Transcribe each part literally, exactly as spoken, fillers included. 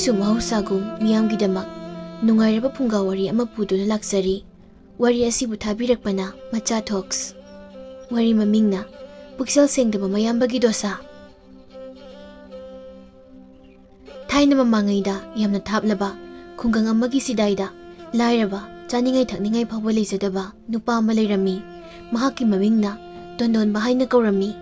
ꯁꯨꯝ ꯃꯍꯧꯁꯥꯒꯨꯝ ꯃꯤꯌꯥꯝꯒꯤꯗꯃꯛ ꯅꯨꯡꯉꯥꯏꯔꯕ ꯐꯨꯡꯒꯥ ꯋꯥꯔꯤ ꯑꯃ ꯄꯨꯗꯨꯅ ꯂꯥꯛꯆꯔꯤ꯫ ꯋꯥꯔꯤ ꯑꯁꯤꯕꯨ ꯊꯥꯕꯤꯔꯛꯄꯅ ꯃꯆꯥ ꯊꯣꯛꯁ꯫ ꯋꯥꯔꯤ ꯃꯃꯤꯡꯅ ꯄꯨꯛꯆꯦꯜ ꯁꯦꯡꯗꯕ ꯃꯌꯥꯝꯕꯒꯤ ꯗꯣꯁꯥ꯫ ꯊꯥꯏꯅ ꯃꯃꯥꯡꯉꯩꯗ ꯌꯥꯝꯅ ꯊꯥꯞꯂꯕ ꯈꯨꯡꯒꯪ ꯑꯃꯒꯤ ꯁꯤꯗꯥꯏꯗ ꯂꯥꯏꯔꯕ, ꯆꯥꯅꯤꯡꯉꯥꯏ ꯊꯛꯅꯤꯡꯉꯥꯏ ꯐꯥꯎꯕ ꯂꯩꯖꯗꯕ ꯅꯨꯄꯥ ꯑꯃ ꯂꯩꯔꯝꯃꯤ꯫ ꯃꯍꯥꯛꯀꯤ ꯃꯃꯤꯡꯅ ꯇꯣꯟꯗꯣꯟꯕ ꯍꯥꯏꯅ ꯀꯧꯔꯝꯃꯤ꯫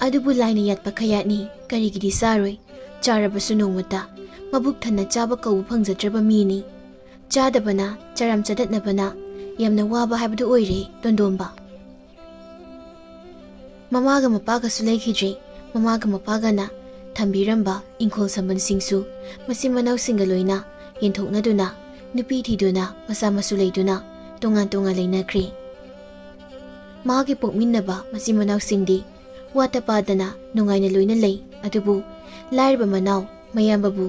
ꯑꯗꯨꯕꯨ ꯂꯥꯏꯅ ꯌꯥꯠꯄ ꯈꯌꯥꯠꯅꯤ, ꯀꯔꯤꯒꯤꯗꯤ ꯆꯥꯔꯣꯏ? ꯆꯥꯔꯕꯁꯨ ꯅꯣꯡꯃꯇ ꯃꯕꯨꯛ ꯊꯟꯅ ꯆꯥꯕ ꯀꯧꯕ ꯐꯪꯖꯗ꯭ꯔꯕ ꯃꯤꯅꯤ꯫ ꯆꯥꯗꯕꯅ ꯆꯔꯥꯝ ꯆꯗꯠꯅꯕꯅ ꯌꯥꯝꯅ ꯋꯥꯕ ꯍꯥꯏꯕꯗꯨ ꯑꯣꯏꯔꯦ ꯇꯣꯟꯗꯣꯟꯕ꯫ ꯃꯃꯥꯒ ꯃꯄꯥꯒꯁꯨ ꯂꯩꯈꯤꯗ꯭ꯔꯦ꯫ ꯃꯃꯥꯒ ꯃꯄꯥꯒꯅ ꯊꯝꯕꯤꯔꯝꯕ ꯏꯪꯈꯣꯜ ꯁꯝꯕꯜꯁꯤꯡꯁꯨ ꯃꯆꯤꯟ ꯃꯅꯥꯎꯁꯤꯡꯒ ꯂꯣꯏꯅ ꯌꯦꯟꯊꯣꯛꯅꯗꯨꯅ, ꯅꯨꯄꯤ ꯊꯤꯗꯨꯅ, ꯃꯆꯥ ꯃꯁꯨ ꯂꯩꯗꯨꯅ ꯇꯣꯉꯥꯟ ꯇꯣꯉꯥꯟ ꯂꯩꯅꯈ꯭ꯔꯦ꯫ ꯃꯥꯒꯤ ꯄꯣꯛꯃꯤꯟꯅꯕ ꯃꯆꯤꯟ ꯃꯅꯥꯎꯁꯤꯡꯗꯤ ꯋꯥꯠꯇ ꯄꯥꯗꯅ ꯅꯨꯡꯉꯥꯏꯅ ꯂꯣꯏꯅ ꯂꯩ꯫ ꯑꯗꯨꯕꯨ ꯂꯥꯏꯔꯕ ꯃꯅꯥꯎ ꯃꯌꯥꯝꯕꯕꯨ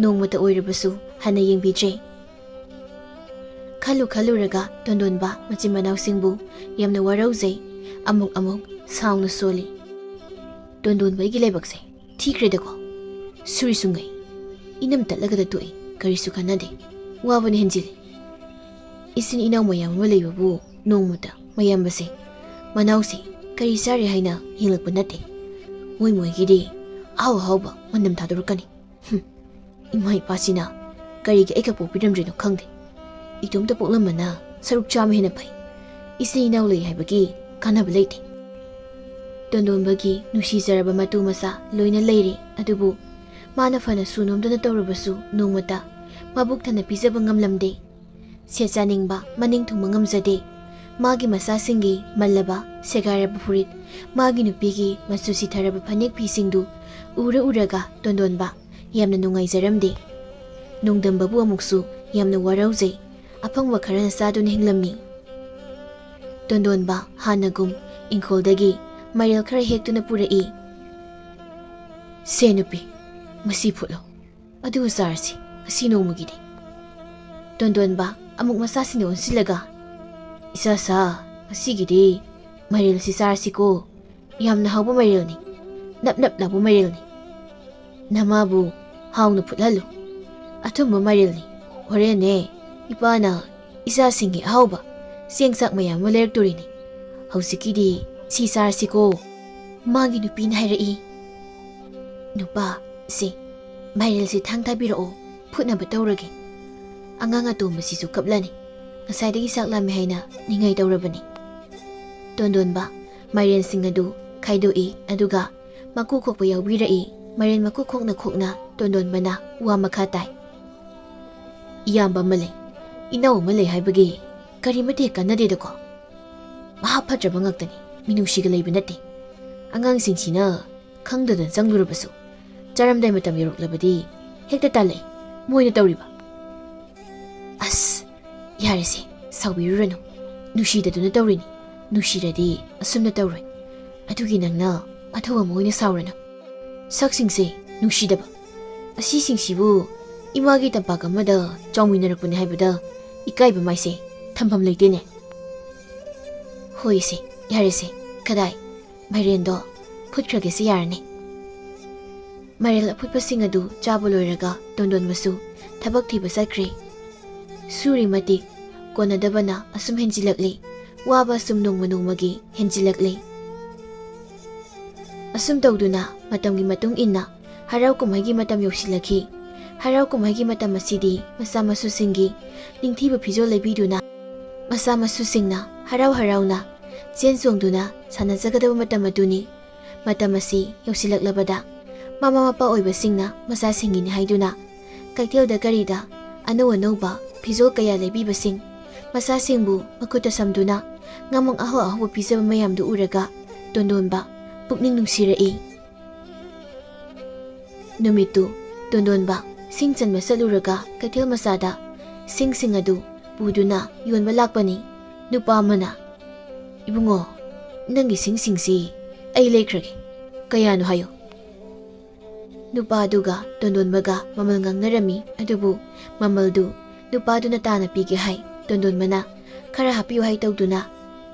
ꯅꯣꯡꯃꯇ ꯑꯣꯏꯔꯕꯁꯨ ꯍꯟꯅ ꯌꯦꯡꯕꯤꯗ꯭ꯔꯦ꯫ ꯈꯜꯂꯨ ꯈꯜꯂꯨꯔꯒ ꯇꯣꯟꯗꯣꯟꯕ ꯃꯆꯤꯟ ꯃꯅꯥꯎꯁꯤꯡꯕꯨ ꯌꯥꯝꯅ ꯋꯥꯔꯧꯖꯩ꯫ ꯑꯃꯨꯛ ꯑꯃꯨꯛ ꯁꯥꯎꯅ ꯁꯣꯜꯂꯤ꯫ ꯇꯣꯟꯗꯣꯟꯕ ꯑꯩꯒꯤ ꯂꯥꯏꯕꯛꯁꯦ ꯊꯤꯈ꯭ꯔꯦꯗꯀꯣ꯫ ꯁꯨꯔꯤ ꯁꯨꯡꯉꯩ ꯏꯅꯝ ꯇꯠꯂꯒꯗ ꯇꯣꯛꯏ, ꯀꯔꯤꯁꯨ ꯀꯥꯟꯅꯗꯦ꯫ ꯋꯥꯕꯅ ꯍꯦꯟꯖꯤꯜꯂꯤ꯫ ꯏꯆꯤꯟ ꯏꯅꯥꯎ ꯃꯌꯥꯝ ꯑꯃ ꯂꯩꯕꯕꯨ ꯅꯣꯡꯃꯇ ꯃꯌꯥꯝꯕꯁꯦ, ꯃꯅꯥꯎꯁꯦ ꯀꯔꯤ ꯆꯥꯔꯤ ꯍꯥꯏꯅ ꯌꯦꯡꯂꯛꯄ ꯅꯠꯇꯦ꯫ ꯃꯣꯏ ꯃꯣꯏꯒꯤꯗꯤ ꯑꯍꯥꯎ ꯑꯍꯥꯎꯕ ꯃꯅꯝ ꯊꯥꯗꯣꯔꯛꯀꯅꯤ꯫ ꯍꯨꯝ, ꯏꯃꯥ ꯏꯄꯥꯁꯤꯅ ꯀꯔꯤꯒꯤ ꯑꯩꯒ ꯄꯣꯛꯄꯤꯔꯝꯗ꯭ꯔꯤꯅꯣ ꯈꯪꯗꯦ꯫ ꯏꯇꯣꯝꯇ ꯄꯣꯛꯂꯝꯕꯅ ꯁꯔꯨꯛ ꯆꯥꯝꯃ ꯍꯦꯟꯅ ꯐꯩ꯫ ꯏꯆꯤꯟ ꯏꯅꯥꯎ ꯂꯩ ꯍꯥꯏꯕꯒꯤ ꯀꯥꯟꯅꯕ ꯂꯩꯇꯦ꯫ ꯇꯣꯟꯗꯣꯟꯕꯒꯤ ꯅꯨꯡꯁꯤꯖꯔꯕ ꯃꯇꯨ ꯃꯆꯥ ꯂꯣꯏꯅ ꯂꯩꯔꯦ, ꯑꯗꯨꯕꯨ ꯃꯥꯅ ꯐꯅ ꯁꯨ ꯅꯣꯝꯗꯨꯅ ꯇꯧꯔꯕꯁꯨ ꯅꯣꯡꯃꯇ ꯃꯕꯨꯛ ꯊꯟꯅ ꯄꯤꯖꯕ ꯉꯝꯂꯝꯗꯦ꯫ ꯁꯦꯠ ꯆꯥꯅꯤꯡꯕ ꯃꯅꯤꯡ ꯊꯨꯡꯕ ꯉꯝꯖꯗꯦ꯫ ꯃꯥꯒꯤ ꯃꯆꯥꯁꯤꯡꯒꯤ ꯃꯜꯂꯕ, ꯁꯦꯒꯥꯏꯔꯕ ꯐꯨꯔꯤꯠ, ꯃꯥꯒꯤ ꯅꯨꯄꯤꯒꯤ ꯃꯆꯨ ꯁꯤꯊꯔꯕ ꯐꯅꯦꯛ ꯐꯤꯁꯤꯡꯗꯨ ꯎꯔ ꯎꯔꯒ ꯇꯣꯟꯗꯣꯟꯕ ꯌꯥꯝꯅ ꯅꯨꯡꯉꯥꯏꯖꯔꯝꯗꯦ꯫ ꯅꯣꯡꯗꯝꯕꯕꯨ ꯑꯃꯨꯛꯁꯨ ꯌꯥꯝꯅ ꯋꯥꯔꯧꯖꯩ꯫ ꯑꯐꯪꯕ ꯈꯔꯅ ꯆꯥꯗꯨꯅ ꯍꯤꯡꯂꯝꯃꯤ꯫ ꯇꯣꯟꯗꯣꯟꯕ ꯍꯥꯟꯅꯒꯨꯝ ꯏꯪꯈꯣꯜꯗꯒꯤ ꯃꯥꯏꯔꯦꯜ ꯈꯔ ꯍꯦꯛꯇꯨꯅ ꯄꯨꯔꯛꯏ꯫ "ꯁꯦ ꯅꯨꯄꯤ, ꯃꯁꯤ ꯐꯨꯠꯂꯣ, ꯑꯗꯨꯒ ꯆꯥꯔꯁꯤ ꯉꯁꯤ ꯅꯣꯡꯃꯒꯤꯗꯤ꯫" ꯇꯣꯟꯗꯣꯟꯕ ꯑꯃꯨꯛ ꯃꯆꯥꯁꯤꯡꯗ ꯑꯣꯟꯁꯤꯜꯂꯒ, "ꯏꯆꯥ ꯁꯥ, ꯉꯁꯤꯒꯤꯗꯤ ꯃꯥꯏꯔꯦꯜꯁꯤ ꯆꯥꯔꯁꯤꯀꯣ꯫ ꯌꯥꯝꯅ ꯍꯥꯎꯕ ꯃꯥꯏꯔꯦꯜꯅꯤ, ꯅꯞ ꯅꯞ ꯂꯥꯎꯕ ꯃꯥꯏꯔꯦꯜꯅꯤ꯫ ꯅꯃꯥꯕꯨ ꯍꯥꯎꯅ ꯐꯨꯠꯍꯜꯂꯨ꯫ ꯑꯊꯨꯝꯕ ꯃꯥꯏꯔꯦꯜꯅꯤ꯫ ꯍꯣꯔꯦꯟꯅꯦ ꯏꯄꯥꯅ ꯏꯆꯥꯁꯤꯡꯒꯤ ꯑꯍꯥꯎꯕ ꯆꯦꯡ ꯆꯥꯛ ꯃꯌꯥꯝ ꯑꯃ ꯂꯩꯔꯛꯇꯣꯔꯤꯅꯤ꯫ ꯍꯧꯖꯤꯛꯀꯤꯗꯤ ꯁꯤ ꯆꯥꯔꯁꯤꯀꯣ꯫ ꯃꯥꯒꯤ ꯅꯨꯄꯤꯅ ꯍꯥꯏꯔꯛꯏ, "ꯅꯨꯄꯥ, ꯁꯦ, ꯃꯥꯏꯔꯦꯜꯁꯤ ꯊꯥꯡ ꯊꯥꯕꯤꯔꯛꯑꯣ, ꯐꯨꯠꯅꯕ ꯇꯧꯔꯒꯦ꯫ ꯑꯉꯥꯡ ꯑꯇꯣꯝꯕꯁꯤꯁꯨ ꯀꯞꯂꯅꯤ꯫ ꯉꯁꯥꯏꯗꯒꯤ ꯆꯥꯛ ꯂꯥꯝꯃꯦ ꯍꯥꯏꯅ ꯅꯤꯡꯉꯥꯏ ꯇꯧꯔꯕꯅꯤ꯫" ꯇꯣꯟꯗꯣꯟꯕ ꯃꯥꯏꯔꯦꯟꯁꯤꯡ ꯑꯗꯨ ꯈꯥꯏꯗꯣꯛꯏ, ꯑꯗꯨꯒ ꯃꯀꯨ ꯈꯣꯛꯄ ꯌꯥꯎꯕꯤꯔꯛꯏ꯫ ꯃꯥꯏꯔꯦꯟ ꯃꯀꯨ ꯈꯣꯛꯅ ꯈꯣꯛꯅ ꯇꯣꯟꯗꯣꯟꯕꯅ ꯋꯥ ꯃꯈꯥ ꯇꯥꯏ꯫ "ꯏꯌꯥꯝꯕ ꯑꯃ ꯂꯩ, ꯏꯅꯥꯎ ꯑꯃ ꯂꯩ ꯍꯥꯏꯕꯒꯤ ꯀꯔꯤꯃꯠꯇ ꯍꯦꯛ ꯀꯥꯟꯅꯗꯦꯗꯀꯣ꯫ ꯃꯍꯥ ꯐꯠꯇ꯭ꯔꯕ ꯉꯥꯛꯇꯅꯤ, ꯃꯤꯅꯨꯡꯁꯤꯒ ꯂꯩꯕ ꯅꯠꯇꯦ꯫ ꯑꯉꯥꯡꯁꯤꯡꯁꯤꯅ ꯈꯪꯗꯗꯅ ꯆꯪꯂꯨꯔꯕꯁꯨ, ꯆꯥꯔꯝꯗꯥꯏ ꯃꯇꯝ ꯌꯧꯔꯛꯂꯕꯗꯤ ꯍꯦꯛꯇ ꯇꯥꯜꯂꯛꯏ, ꯃꯣꯏꯅ ꯇꯧꯔꯤꯕ꯫" "ꯑꯁ, ꯌꯥꯔꯦꯁꯦ, ꯁꯥꯎꯕꯤꯔꯨꯔꯅꯨ꯫ ꯅꯨꯡꯁꯤꯗꯗꯨꯅ ꯇꯧꯔꯤꯅꯤ꯫ ꯅꯨꯡꯁꯤꯔꯗꯤ ꯑꯁꯨꯝꯅ ꯇꯧꯔꯣꯏ꯫ ꯑꯗꯨꯒꯤ ꯅꯪꯅ ꯃꯊꯧ ꯑꯃ ꯑꯣꯏꯅ ꯁꯥꯎꯔꯅꯨ꯫ ꯁꯛꯁꯤꯡꯁꯦ ꯅꯨꯡꯁꯤꯗꯕ꯫ ꯑꯁꯤꯁꯤꯡꯁꯤꯕꯨ ꯏꯃꯥꯒꯤ ꯇꯝꯄꯥꯛ ꯑꯃꯗ ꯆꯥꯎꯃꯤꯟꯅꯔꯛꯄꯅꯤ ꯍꯥꯏꯕꯗ ꯏꯀꯥꯏꯕ ꯃꯥꯏꯁꯦ ꯊꯝꯐꯝ ꯂꯩꯇꯦꯅꯦ꯫" "ꯍꯣꯏꯁꯦ, ꯌꯥꯔꯦꯁꯦ, ꯀꯗꯥꯏ, ꯃꯥꯏꯔꯦꯟꯗꯣ ꯐꯨꯠꯈ꯭ꯔꯒꯦꯁꯦ, ꯌꯥꯔꯅꯤ꯫" ꯃꯥꯏꯔꯦꯜ ꯑꯐꯨꯠꯄꯁꯤꯡ ꯑꯗꯨ ꯆꯥꯕ ꯂꯣꯏꯔꯒ ꯇꯣꯟꯗꯣꯟꯕꯁꯨ ꯊꯕꯛ ꯊꯤꯕ ꯆꯠꯈ꯭ꯔꯦ꯫ ꯁꯨꯔꯤ ꯃꯇꯤꯛ ꯀꯣꯟꯅꯗꯕꯅ ꯑꯁꯨꯝ ꯍꯦꯟꯖꯤꯜꯂꯛꯂꯤ꯫ ꯋꯥꯕ ꯑꯁꯨꯝ ꯅꯣꯡꯃ ꯅꯣꯡꯃꯒꯤ ꯍꯦꯟꯖꯤꯜꯂꯛꯂꯤ꯫ ꯑꯁꯨꯝ ꯇꯧꯗꯨꯅ ꯃꯇꯝꯒꯤ ꯃꯇꯨꯡ ꯏꯟꯅ ꯍꯔꯥꯎ ꯀꯨꯝꯍꯩꯒꯤ ꯃꯇꯝ ꯌꯧꯁꯤꯜꯂꯛꯈꯤ꯫ ꯍꯔꯥꯎ ꯀꯨꯝꯍꯩꯒꯤ ꯃꯇꯝ ꯑꯁꯤꯗꯤ ꯃꯆꯥ ꯃꯁꯨꯁꯤꯡꯒꯤ ꯅꯤꯡꯊꯤꯕ ꯐꯤꯖꯣꯜ ꯂꯩꯕꯤꯗꯨꯅ, ꯃꯆꯥ ꯃꯁꯨꯁꯤꯡꯅ ꯍꯔꯥꯎ ꯍꯔꯥꯎꯅ ꯆꯦꯟ ꯆꯣꯡꯗꯨꯅ ꯁꯥꯟꯅꯖꯒꯗꯕ ꯃꯇꯝ ꯑꯗꯨꯅꯤ꯫ ꯃꯇꯝ ꯑꯁꯤ ꯌꯧꯁꯤꯜꯂꯛꯂꯕꯗ, ꯃꯃꯥ ꯃꯄꯥ ꯑꯣꯏꯕꯁꯤꯡꯅ ꯃꯆꯥꯁꯤꯡꯒꯤꯅꯤ ꯍꯥꯏꯗꯨꯅ ꯀꯩꯊꯦꯜꯗ ꯀꯔꯤꯗ ꯑꯅꯧ ꯑꯅꯧꯕ ꯐꯤꯖꯣꯜ ꯀꯌꯥ ꯂꯩꯕꯤꯕꯁꯤꯡ, ꯃꯆꯥꯁꯤꯡꯕꯨ ꯃꯈꯨꯠꯇ ꯁꯝꯗꯨꯅ ꯉꯥꯃꯛ ꯑꯍꯥꯎ ꯑꯍꯥꯎꯕ ꯄꯤꯖꯕ ꯃꯌꯥꯝꯗꯨ ꯎꯔꯒ ꯇꯣꯟꯗꯣꯟꯕ ꯄꯨꯛꯅꯤꯡ ꯅꯨꯡꯁꯤꯔꯛꯏ꯫ ꯅꯨꯃꯤꯠꯇꯨ ꯇꯣꯟꯗꯣꯟꯕ ꯁꯤꯡ ꯆꯟꯕ ꯆꯠꯂꯨꯔꯒ ꯀꯩꯊꯦꯜ ꯃꯆꯥꯗ ꯁꯤꯡꯁꯤꯡ ꯑꯗꯨ ꯄꯨꯗꯨꯅ ꯌꯣꯟꯕ ꯂꯥꯛꯄꯅꯤ꯫ ꯅꯨꯄꯥ ꯑꯃꯅ, "ꯏꯕꯨꯡꯉꯣ, ꯅꯪꯒꯤ ꯁꯤꯡꯁꯤꯡꯁꯤ ꯑꯩ ꯂꯩꯈ꯭ꯔꯒꯦ꯫ ꯀꯌꯥꯅꯣ ꯍꯥꯏꯌꯨ?" ꯅꯨꯄꯥꯗꯨꯒ ꯇꯣꯟꯗꯣꯟꯕꯒ ꯃꯃꯜ ꯉꯥꯡꯅꯔꯝꯃꯤ, ꯑꯗꯨꯕꯨ ꯃꯃꯜꯗꯨ ꯅꯨꯄꯥꯗꯨꯅ ꯇꯥꯅ ꯄꯤꯒꯦ ꯍꯥꯏ꯫ ꯇꯣꯟꯗꯣꯟꯕꯅ ꯈꯔ ꯍꯥꯞꯄꯤꯌꯨ ꯍꯥꯏ ꯇꯧꯗꯨꯅ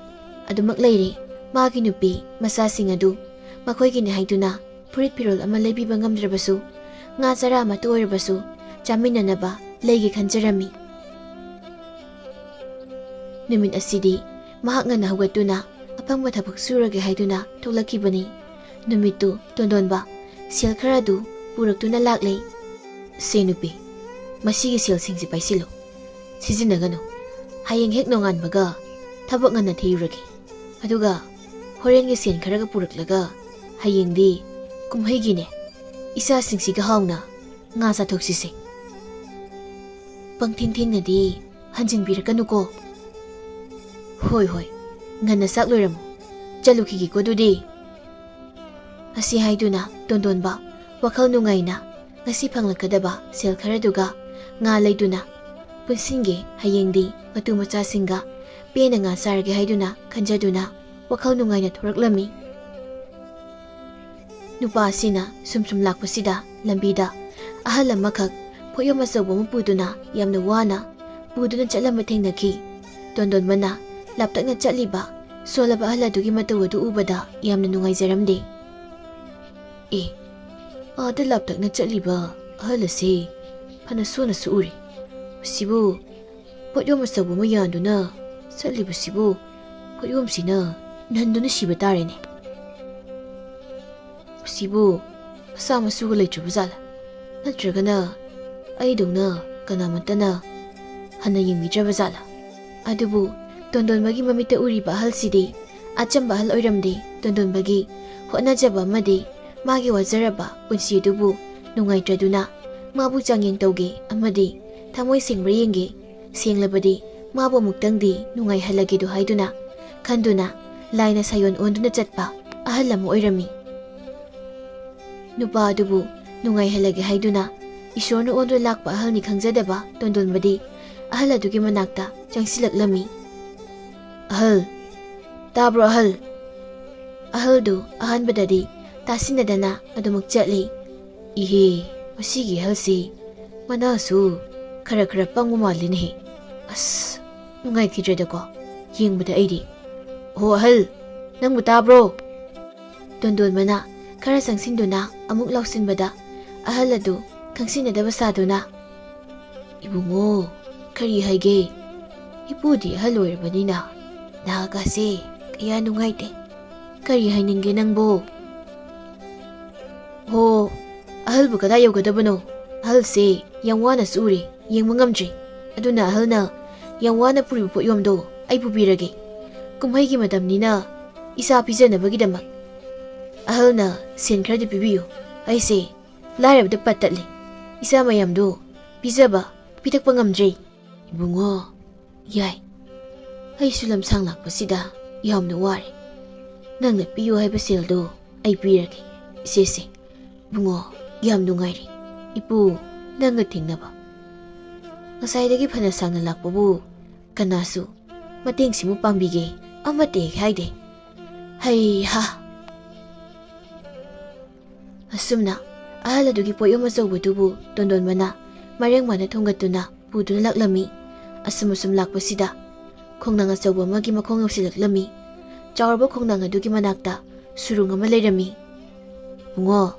ꯑꯗꯨꯃꯛ ꯂꯩꯔꯦ꯫ ꯃꯥꯒꯤ ꯅꯨꯄꯤ ꯃꯆꯥꯁꯤꯡ ꯑꯗꯨ ꯃꯈꯣꯏꯒꯤꯅꯤ ꯍꯥꯏꯗꯨꯅ ꯐꯨꯔꯤꯠ ꯐꯤꯔꯣꯜ ꯑꯃ ꯂꯩꯕꯤꯕ ꯉꯝꯗ꯭ꯔꯕꯁꯨ, ꯉꯥ ꯆꯔꯥ ꯑꯃꯠꯇ ꯑꯣꯏꯔꯕꯁꯨ ꯆꯥꯃꯤꯟꯅꯅꯕ ꯂꯩꯒꯦ ꯈꯟꯖꯔꯝꯃꯤ꯫ ꯅꯨꯃꯤꯠ ꯑꯁꯤꯗꯤ ꯃꯍꯥꯛ ꯉꯟꯅ ꯍꯧꯒꯠꯇꯨꯅ ꯑꯐꯪꯕ ꯊꯕꯛ ꯁꯨꯔꯒꯦ ꯍꯥꯏꯗꯨꯅ ꯊꯣꯛꯂꯛꯈꯤꯕꯅꯤ꯫ ꯅꯨꯃꯤꯠꯇꯨ ꯇꯣꯟꯗꯣꯟꯕ ꯁꯦꯜ ꯈꯔꯗꯨ ꯄꯨꯔꯛꯇꯨꯅ ꯂꯥꯛꯂꯦ꯫ "ꯁꯦ ꯅꯨꯄꯤ, ꯃꯁꯤꯒꯤ ꯁꯦꯜꯁꯤꯡꯁꯤ ꯄꯥꯏꯁꯤꯜꯂꯨ꯫ ꯁꯤꯖꯤꯟꯅꯒꯅꯨ꯫ ꯍꯌꯦꯡ ꯍꯦꯛ ꯅꯣꯡꯉꯥꯟꯕꯒ ꯊꯕꯛ ꯉꯟꯅ ꯊꯤꯔꯨꯔꯒꯦ꯫ ꯑꯗꯨꯒ ꯍꯣꯔꯦꯟꯒꯤ ꯁꯦꯟ ꯈꯔꯒ ꯄꯨꯔꯛꯂꯒ ꯍꯌꯦꯡꯗꯤ ꯀꯨꯝꯍꯩꯒꯤꯅꯦ, ꯏꯆꯥꯁꯤꯡꯁꯤꯒ ꯍꯥꯎꯅ ꯉꯥ ꯆꯥꯊꯣꯛꯁꯤꯁꯦ꯫ ꯄꯪꯊꯦꯡ ꯊꯦꯡꯅꯗꯤ ꯍꯟꯖꯤꯟꯕꯤꯔꯛꯀꯅꯨꯀꯣ꯫" "ꯍꯣꯏ, ꯍꯣꯏ, ꯉꯟꯅ ꯆꯥꯛ ꯂꯣꯏꯔꯝꯃꯨ꯫ ꯆꯠꯂꯨꯈꯤꯒꯦꯀꯣ ꯑꯗꯨꯗꯤ꯫" ꯑꯁꯤ ꯍꯥꯏꯗꯨꯅ ꯇꯣꯟꯗꯣꯟꯕ ꯋꯥꯈꯜ ꯅꯨꯡꯉꯥꯏꯅ ꯉꯁꯤ ꯐꯪꯂꯛꯀꯗꯕ ꯁꯦꯜ ꯈꯔꯗꯨꯒ ꯉꯥ ꯂꯩꯗꯨꯅ ꯄꯨꯟꯁꯤꯟꯒꯦ, ꯍꯌꯦꯡꯗꯤ ꯃꯇꯨ ꯃꯆꯥꯁꯤꯡꯒ ꯄꯦꯟꯅ ꯉꯥ ꯆꯥꯔꯒꯦ ꯍꯥꯏꯗꯨꯅ ꯈꯟꯖꯗꯨꯅ ꯋꯥꯈꯜ ꯅꯨꯡꯉꯥꯏꯅ ꯊꯣꯔꯛꯂꯝꯃꯤ꯫ ꯅꯨꯄꯥ ꯑꯁꯤꯅ ꯁꯨꯝ ꯁꯨꯝ ꯂꯥꯛꯄꯁꯤꯗ ꯂꯝꯕꯤꯗ ꯑꯍꯜ ꯑꯃꯈꯛ ꯄꯣꯠꯌꯣꯝ ꯑꯆꯧꯕ ꯑꯃ ꯄꯨꯗꯨꯅ ꯌꯥꯝꯅ ꯋꯥꯅ ꯄꯨꯗꯨꯅ ꯆꯠꯂꯝꯕ ꯊꯦꯡꯅꯈꯤ꯫ ꯇꯣꯟꯗꯣꯟꯕꯅ ꯂꯥꯞꯇꯛꯅ ꯆꯠꯂꯤꯕ ꯁꯣꯜꯂꯕ ꯑꯍꯜ ꯑꯗꯨꯒꯤ ꯃꯇꯧ ꯑꯗꯨ ꯎꯕꯗ ꯌꯥꯝꯅ ꯅꯨꯡꯉꯥꯏꯖꯔꯝꯗꯦ꯫ "ꯑꯦ, ꯑꯥꯗ ꯂꯥꯞꯇꯛꯅ ꯆꯠꯂꯤꯕ ꯑꯍꯜ ꯑꯁꯤ ꯐꯅ ꯁꯣꯟꯅꯁꯨ ꯎꯔꯤ꯫ ꯃꯁꯤꯕꯨ ꯄꯣꯠꯌꯣꯝ ꯑꯆꯧꯕ ꯑꯃ ꯌꯥꯟꯗꯨꯅ ꯆꯠꯂꯤꯕꯁꯤꯕꯨ ꯄꯣꯠꯌꯣꯝꯁꯤꯅ ꯅꯟꯗꯨꯅ ꯁꯤꯕ ꯇꯥꯔꯦꯅꯦ꯫ ꯃꯁꯤꯕꯨ ꯃꯆꯥ ꯃꯁꯨꯒ ꯂꯩꯇ꯭ꯔꯕ ꯖꯥꯠꯂꯥ? ꯅꯠꯇ꯭ꯔꯒꯅ ꯑꯩꯗꯧꯅ ꯀꯅꯥꯃꯠꯇꯅ ꯍꯟꯅ ꯌꯦꯡꯕꯤꯗ꯭ꯔꯕ ꯖꯥꯠꯂꯥ?" ꯑꯗꯨꯕꯨ ꯇꯣꯟꯗꯣꯟꯕꯒꯤ ꯃꯃꯤꯠꯇ ꯎꯔꯤꯕ ꯑꯍꯜꯁꯤꯗꯤ ꯑꯆꯝꯕ ꯑꯍꯜ ꯑꯣꯏꯔꯝꯗꯦ꯫ ꯇꯣꯟꯗꯣꯟꯕꯒꯤ ꯍꯣꯠꯅꯖꯕ ꯑꯃꯗꯤ ꯃꯥꯒꯤ ꯋꯥꯖꯔꯕ ꯄꯨꯟꯁꯤ ꯑꯗꯨꯕꯨ ꯅꯨꯡꯉꯥꯏꯇ꯭ꯔꯗꯨꯅ ꯃꯥꯕꯨ ꯆꯥꯡꯌꯦꯡ ꯇꯧꯒꯦ ꯑꯃꯗꯤ ꯊꯃꯣꯏ ꯁꯦꯡꯕ꯭ꯔꯥ ꯌꯦꯡꯒꯦ꯫ ꯁꯦꯡꯂꯕꯗꯤ ꯃꯥꯕꯨ ꯑꯃꯨꯛꯇꯪꯗꯤ ꯅꯨꯡꯉꯥꯏꯍꯜꯂꯒꯦꯗꯨ ꯍꯥꯏꯗꯨꯅ ꯈꯟꯗꯨꯅ ꯂꯥꯏꯅ ꯁꯥꯌꯣꯟ ꯑꯣꯟꯗꯨꯅ ꯆꯠꯄ ꯑꯍꯜ ꯑꯃ ꯑꯣꯏꯔꯝꯃꯤ꯫ ꯅꯨꯄꯥ ꯑꯗꯨꯕꯨ ꯅꯨꯡꯉꯥꯏꯍꯜꯂꯒꯦ ꯍꯥꯏꯗꯨꯅ ꯏꯁꯣꯔꯅ ꯑꯣꯟꯗꯨꯅ ꯂꯥꯛꯄ ꯑꯍꯜꯅꯤ ꯈꯪꯖꯗꯕ ꯇꯣꯟꯗꯣꯟꯕꯗꯤ ꯑꯍꯜ ꯑꯗꯨꯒꯤ ꯃꯅꯥꯛꯇ ꯆꯪꯁꯤꯜꯂꯛꯂꯝꯃꯤ꯫ "ꯑꯍꯜ, ꯇꯥꯕ꯭ꯔꯣ ꯑꯍꯜ?" ꯑꯍꯜꯗꯨ ꯑꯍꯥꯟꯕꯗꯗꯤ ꯇꯥꯁꯤꯟꯅꯗꯅ ꯑꯗꯨꯃꯛ ꯆꯠꯂꯤ꯫ "ꯏꯍꯦ, ꯃꯁꯤꯒꯤ ꯑꯍꯜꯁꯤ ꯃꯅꯥꯁꯨ ꯈꯔ ꯈꯔ ꯄꯪꯕ ꯃꯥꯜꯂꯤꯅꯦꯍꯦ꯫ ꯑꯁ, ꯅꯨꯡꯉꯥꯏꯈꯤꯗ꯭ꯔꯦꯗꯀꯣ ꯌꯦꯡꯕꯗ ꯑꯩꯗꯤ꯫ ꯍꯣ ꯑꯍꯜ, ꯅꯪꯕꯨ ꯇꯥꯕ꯭ꯔꯣ?" ꯇꯣꯟꯗꯣꯟꯕꯅ ꯈꯔ ꯆꯪꯁꯤꯟꯗꯨꯅ ꯑꯃꯨꯛ ꯂꯥꯎꯁꯤꯟꯕꯗ ꯑꯍꯜ ꯑꯗꯨ ꯈꯪꯁꯤꯟꯅꯗꯕ ꯁꯥꯗꯨꯅ, "ꯏꯕꯨꯡꯉꯣ, ꯀꯔꯤ ꯍꯥꯏꯒꯦ? ꯏꯄꯨꯗꯤ ꯑꯍꯜ ꯑꯣꯏꯔꯕꯅꯤꯅ ꯅꯍꯥꯒꯥꯁꯦ ꯀꯌꯥ ꯅꯨꯡꯉꯥꯏꯇꯦ꯫ ꯀꯔꯤ ꯍꯥꯏꯅꯤꯡꯒꯦ ꯅꯪꯕꯣ?" "ꯍꯣ, ꯑꯍꯜꯕꯨ ꯀꯗꯥꯏ ꯌꯧꯒꯗꯕꯅꯣ? ꯑꯍꯜꯁꯦ ꯌꯥꯝ ꯋꯥꯅ ꯆꯨꯔꯦ, ꯌꯦꯡꯕ ꯉꯝꯗ꯭ꯔꯦ꯫ ꯑꯗꯨꯅ ꯑꯍꯜꯅ ꯌꯥꯝ ꯋꯥꯅ ꯄꯨꯔꯤꯕ ꯄꯣꯠꯌꯣꯝꯗꯣ ꯑꯩ ꯄꯨꯕꯤꯔꯒꯦ꯫ ꯀꯨꯝꯍꯩꯒꯤ ꯃꯇꯝꯅꯤꯅ ꯏꯆꯥ ꯄꯤꯖꯅꯕꯒꯤꯗꯃꯛ ꯑꯍꯜꯅ ꯁꯦꯟ ꯈꯔꯗꯤ ꯄꯤꯕꯤꯌꯨ꯫ ꯑꯩꯁꯦ ꯂꯥꯏꯔꯕꯗ ꯄꯠ ꯇꯠꯂꯦ꯫ ꯏꯆꯥ ꯃꯌꯥꯝꯗꯨ ꯄꯤꯖꯕ, ꯄꯤꯊꯛꯄ ꯉꯝꯗ꯭ꯔꯦ꯫" "ꯏꯕꯨꯡꯉꯣ, ꯌꯥꯏ꯫ ꯑꯩꯁꯨ ꯂꯝꯁꯥꯡ ꯂꯥꯛꯄꯁꯤꯗ ꯌꯥꯝꯅ ꯋꯥꯔꯦ꯫ ꯅꯪꯅ ꯄꯤꯌꯨ ꯍꯥꯏꯕ ꯁꯦꯜꯗꯣ ꯑꯩ ꯄꯤꯔꯒꯦ꯫ ꯏꯆꯦꯁꯦ, ꯏꯕꯨꯡꯉꯣ, ꯌꯥꯝ ꯅꯨꯡꯉꯥꯏꯔꯦ꯫ ꯏꯄꯨ, ꯅꯪꯒ ꯊꯦꯡꯅꯕ꯫ ꯉꯁꯥꯏꯗꯒꯤ ꯐꯅ ꯁꯥꯡꯅ ꯂꯥꯛꯄꯕꯨ ꯀꯅꯥꯁꯨ ꯃꯇꯦꯡꯁꯤꯃꯨꯛ ꯄꯥꯡꯕꯤꯒꯦ ꯑꯃꯠꯇ ꯍꯦꯛ ꯍꯥꯏꯗꯦ꯫ ꯍꯩꯍꯥ!" ꯑꯁꯨꯝꯅ ꯑꯍꯜ ꯑꯗꯨꯒꯤ ꯄꯣꯠꯌꯣꯝ ꯑꯆꯧꯕꯗꯨꯕꯨ ꯇꯣꯟꯗꯣꯟꯕꯅ ꯃꯔꯦꯡ ꯃꯥꯅ ꯊꯣꯡꯒꯠꯇꯨꯅ ꯄꯨꯗꯨꯅ ꯂꯥꯛꯂꯝꯃꯤ꯫ ꯑꯁꯨꯝ ꯑꯁꯨꯝ ꯂꯥꯛꯄꯁꯤꯗ ꯈꯣꯡꯅꯥꯡ ꯑꯆꯧꯕ ꯑꯃꯒꯤ ꯃꯈꯣꯡ ꯌꯧꯁꯤꯜꯂꯛꯂꯝꯃꯤ꯫ ꯆꯥꯎꯔꯕ ꯈꯣꯡꯅꯥꯡ ꯑꯗꯨꯒꯤ ꯃꯅꯥꯛꯇ ꯁꯨꯔꯨꯡ ꯑꯃ ꯂꯩꯔꯝꯃꯤ꯫ "ꯏꯕꯨꯡꯉꯣ,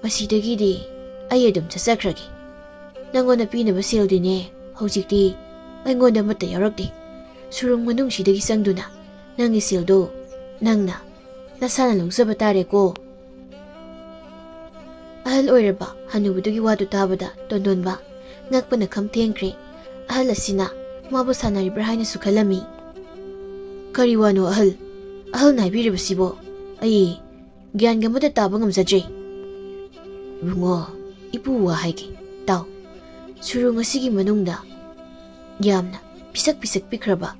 ꯃꯁꯤꯗꯒꯤꯗꯤ ꯑꯩ ꯑꯗꯨꯝ ꯆꯠꯆꯈ꯭ꯔꯒꯦ꯫ ꯅꯪꯉꯣꯟꯗ ꯄꯤꯅꯕ ꯁꯦꯜꯗꯤꯅꯦ, ꯍꯧꯖꯤꯛꯇꯤ ꯑꯩꯉꯣꯟꯗ ꯑꯃꯠꯇ ꯌꯥꯎꯔꯛꯇꯦ꯫ ꯁꯨꯔꯨꯡ ꯃꯅꯨꯡꯁꯤꯗꯒꯤ ꯆꯪꯗꯨꯅ ꯅꯪꯒꯤ ꯁꯦꯜꯗꯣ ꯅꯪꯅ ꯅꯁꯥꯅ ꯂꯧꯖꯕ ꯇꯥꯔꯦꯀꯣ꯫" ꯑꯍꯜ ꯑꯣꯏꯔꯕ ꯍꯅꯨꯕꯗꯨꯒꯤ ꯋꯥꯗꯨ ꯇꯥꯕꯗ ꯇꯣꯟꯗꯣꯟꯕ ꯉꯛꯄꯅ ꯈꯝ ꯊꯦꯡꯈ꯭ꯔꯦ꯫ ꯑꯍꯜ ꯑꯁꯤꯅ ꯃꯥꯕꯨ ꯁꯥꯟꯅꯔꯤꯕ꯭ꯔꯥ ꯍꯥꯏꯅꯁꯨ ꯈꯜꯂꯝꯃꯤ꯫ "ꯀꯔꯤ ꯋꯥꯅꯣ ꯑꯍꯜ? ꯑꯍꯜꯅ ꯍꯥꯏꯕꯤꯔꯤꯕꯁꯤꯕꯣ? ꯑꯩ ꯒ꯭ꯌꯥꯟꯒ ꯑꯃꯠꯇ ꯇꯥꯕ ꯉꯝꯖꯗ꯭ꯔꯦ꯫" "ꯏꯕꯨꯡꯉꯣ, ꯏꯄꯨ ꯋꯥ ꯍꯥꯏꯒꯦ, ꯇꯥꯎ꯫ ꯁꯨꯔꯨꯡ ꯑꯁꯤꯒꯤ ꯃꯅꯨꯡꯗ ꯌꯥꯝꯅ ꯄꯤꯁꯛ ꯄꯤꯁꯛ ꯄꯤꯛꯈ꯭ꯔꯕ,